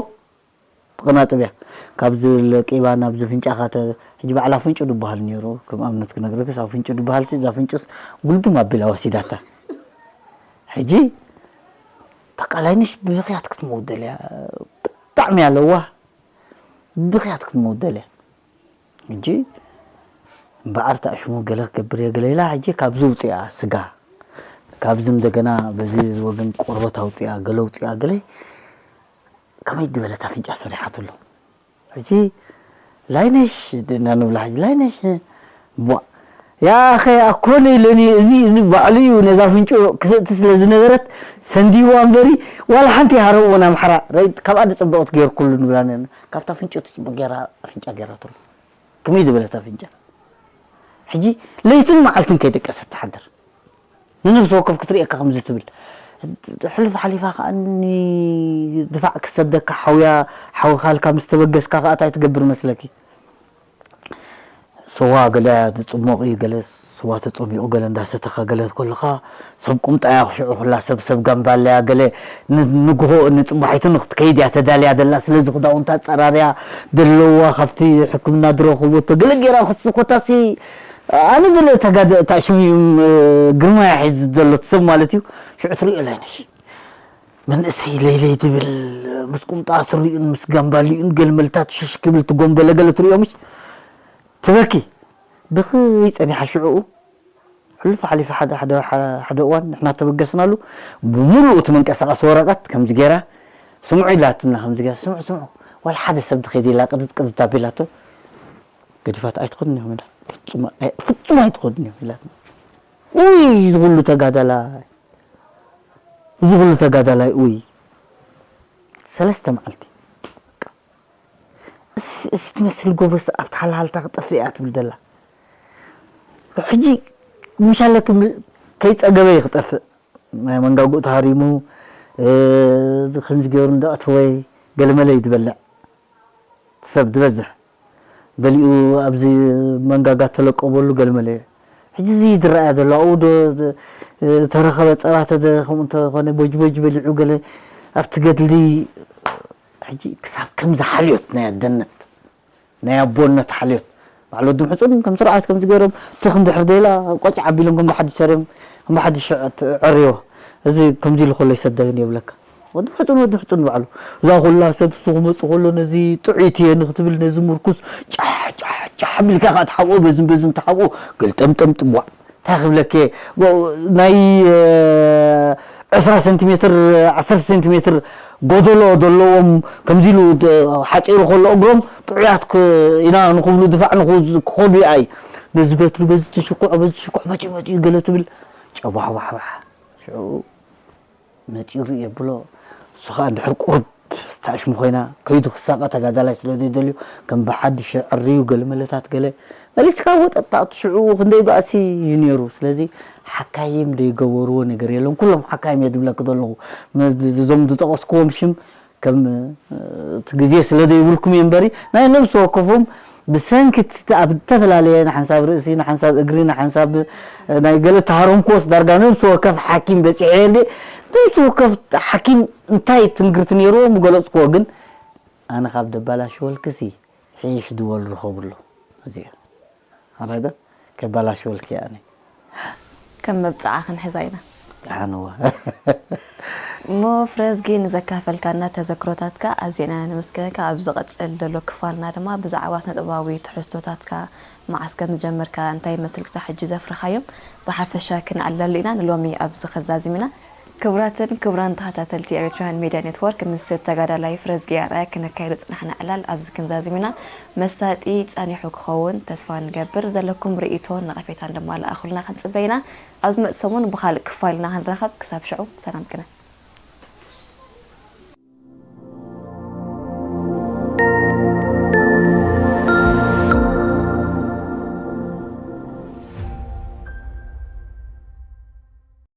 ትቕናጥብ እያ። ካብዚ ለቂባ ናብዚ ፍንጫኻ ተ ሕጂ ባዕላ ፍንጩ ድበሃል ነይሩ ከም ኣብነት ክነግረክስ ኣብ ፍንጩ ድበሃል ሲ እዛ ፍንጩስ ጉልድም ኣቢላ ወሲዳታ። ሕጂ በቃ ላይነሽ ብኽያት ክትመውት ደልያ ብጣዕሚ ኣለዋ ብኽያት ክትመውት ደልያ። ሕጂ እምበኣር ተኣሽሙ ገለ ክገብር እየ ገለ ኢላ ሕጂ ካብዚ ውፅኣ ስጋ ካብዚ እንደገና በዚ ወገን ቆርበት ኣውፅኣ ገለ ውፅኣ ገለ ከመይ ዝበለት ኣፍንጫ ሰሪሓትሉ ሕጂ ላይነሽ ድና ንብላ ሕጂ ላይነሽ ቧ ያኸ ኣኮነ ኢለኒ እዚ እዚ ባዕሉ እዩ ነዛ ፍንጮ ክፍእቲ ስለ ዝነበረት ሰንዲዋ እምበሪ ዋላ ሓንቲ ይሃረብዎን ኣምሓራ ራይት ካብኣ ዝፅበቕት ገይርኩሉ ንብላ ነርና ካብታ ፍንጮ ትፅብቕ ገይራ ኣፍንጫ ገይራትሉ ከመይ ዝበለት ኣፍንጫ ሕጂ ለይትን መዓልትን ከይደቀሰት ትሓድር ንነብሲ ወከፍ ክትርእየካ ከምዚ ትብል ሕሉፍ ሓሊፋ ከዓ ድፋዕ ክሰደካ ሓውያ ሓውኻ ልካ ምስ ተበገስካ ከዓ እንታይ ትገብር መስለኪ ስዋ ገለ ዝፅሞቕ እዩ ገለ ስዋ ተፀሚቑ ገለ እንዳሰተኻ ገለ ከለኻ ሰብ ቁምጣ እያ ሽዑ ኩላ ሰብ ሰብ ጋምባለያ ገለ ንግሆ ንፅባሒቱ ንክትከይድ እያ ተዳልያ ደላ ስለዚ ክዳውንታ ፀራርያ ደለዋ ካብቲ ሕክምና ዝረኸቦቶ ገለ ገይራ ክትስኮታሲ ኣነ ገለ ተጋደ እታ ሽሙ ግርማ እያ ሒዝ ዘሎ ሰብ ማለት እዩ ሽዑ ትሪኦ ላይነሽ መንእሰይ ለይለይ ትብል ምስ ቁምጣ ስሪኡን ምስ ጋምባሊኡን ገለ መልታት ሽሽ ክብል ትጎምበለ ገለ ትሪኦ ምሽ ትበኪ ብኽይ ጸኒሓ ሽዕኡ ሕሉፍ ሓሊፉ ሓደ ሓደ ሓደ እዋን ንሕና ተበገስናሉ ብምሉእ እቲ መንቀሳቐሲ ወረቐት ከምዚ ገይራ ስምዑ ኢላትና ከምዚ ገይራ ስምዑ ስምዑ ዋላ ሓደ ሰብ ድኸይድ ኢላ ቅድት ቅድት ኣቢላቶ ገዲፋት ኣይትኸድን እዮም ኢላ ፍጹም ኣይትኸድን እዮም ኢላትና ውይ ዝኹሉ ተጋዳላይ እዚ ኩሉ ተጋዳላይ ኡይ ሰለስተ መዓልቲ እስ ትመስል ጎበዝ ኣብቲ ሃልሃልታ ክጠፍእ እያ ትብል ዘላ ሕጂ ምሻለ ከይፀገበ እዩ ክጠፍእ ናይ መንጋጉኡ ተሃሪሙ፣ እ፣ ክንዚ ገይሩ እንዳእተወ ገለመለ እዩ ዝበልዕ። ሰብ ዝበዝሕ ገሊኡ ኣብዚ መንጋጋ ተለቀበሉ ገለመለ። ሕጂ እዚ ዝረኣያ ዘሎ ኣብኡ ዶ፣ እ፣ ተረኸበ ጸባ ተደ-፣ ከምኡ እንተኾነ ቦጅ ቦጅ በሊዑ ገለ ኣብቲ ገድሊ ሕጂ ክሳብ ከምዚ ሓልዮት ናይ ኣደነት ናይ ኣቦነት ሓልዮት ባዕሉ ወዲ ምሕፁን ከም ስርዓት ከምዚ ገይሮም ትኽ እንድሕር ደላ ቆጭ ዓቢሎም ከም ብሓድሽ ሰሪዮም ከም ብሓድሽ ዕርዮ። እዚ ከምዚ ኢሉ ከሎ ይሰደግን የብለካ። ወዲ ምሕፁን ወዲ ምሕፁን ባዕሉ እዛ ኩላ ሰብ እሱ ክመፁ ከሎ ነዚ ጥዑይት እየ ንክትብል ነዚ ምርኩስ ጫሕ ጫሕ ጫሕ ቢልካ ከዓ ትሓብኦ በዝን በዝን ትሓብኦ ገልጠምጠምጥም ዋዕ እንታይ ክብለኪ እየ? ጎ-፣ ናይ፣ እ፣ ዕስራ ሴንቲሜትር፣ ዓሰርተ ሴንቲሜትር ጎደሎ ዘለዎም ከምዚ ኢሉ ድ-፣ ሓፂሩ ከሎ እግሮም ጥዑያት ክ-፣ ኢና ንክብሉ ድፋዕ ንክዝ-፣ ክኸዱ ይኣይ። ነዚ በትሪ በዚ ትሽኩዕ፣ በዚ ትሽኩዕ መፂኡ መፂኡ ገለ ትብል ጨቧሕቧሕባሕ። ሽዑ መፂኡ ርኢ የብሎ። እሱ ከዓ እንድሕር ቁሩብ ዝተኣሽሙ ኮይና ከይዱ ክሳቐ ተጋዳላይ ስለ ዘይደልዩ ከም ብሓድሽ ዕርዩ ገለ መለታት ገለ መሊስካ ወጠጣ ሽዑ ክንደይ ባእሲ እዩ ነይሩ። ስለዚ ሓካይም ዘይገበርዎ ነገር የለን። ኩሎም ሓካይም እየ ዝብለክ ዘለኹ። መ-፣ እዞም ዝጠቐስክዎም ሽም ከም፣ እ፣ እቲ ግዜ ስለ ዘይብልኩም እየ እምበሪ ናይ ነብሲ ወከፎም ብሰንኪ እቲ ኣብ ዝተፈላለየ ንሓንሳብ ርእሲ፣ ንሓንሳብ እግሪ፣ ንሓንሳብ፣ እ፣ ናይ ገለ ተሃረምክዎስ ዳርጋ ነብሲ ወከፍ ሓኪም በፂሐ እየ እንዴ። ነብሲ ወከፍ ሓኪም እንታይ ትንግርቲ ነይርዎ ምገለፅክዎ፣ ግን ኣነ ካብ ደባላሽወልክሲ ሒሽ ዝበሉ ርኸብሎ። እዚ ኣራይዳ ከባላሽወልኪ ኣነ ከም መብጽዓ ክንሕዛ ኢና። ደሓንዋ። እሞ ፍረዝጊ ንዘካፈልካና ተዘክሮታትካ ኣዝና ነመስግነካ። ኣብ ዝቐጽል ዘሎ ክፋልና ድማ ብዛዕባ ስነ ጥበባዊ ትሕዝቶታትካ፣ መዓስ ከም ዝጀመርካ፣ እንታይ ይመስል ክሳብ ሕጂ ዘፍረኻዮም ብሓፈሻ ክንዕልለሉ ኢና። ንሎሚ ኣብዚ ክንዛዝም ኢና። ክቡራትን ክቡራን ተኸታተልቲ ኤሪትራውያን ሚድያ ኔትወርክ፣ ምስ ተጋዳላይ ፍረዝጊ ኣርኣያ ክነካይዶ ዝጸናሕና ዕላል ኣብዚ ክንዛዝም ኢና። መሳጢ ጸኒሑ ክኸውን ተስፋ ንገብር። ዘለኩም ርእይቶን ነቐፌታን ድማ ለኣኹልና ክንጽበ ኢና። ኣብ ዝመጽእ ሰሙን ብኻልእ ክፋል ኢና ክንራኸብ። ክሳብ ሽዑ ሰላም ቅነ።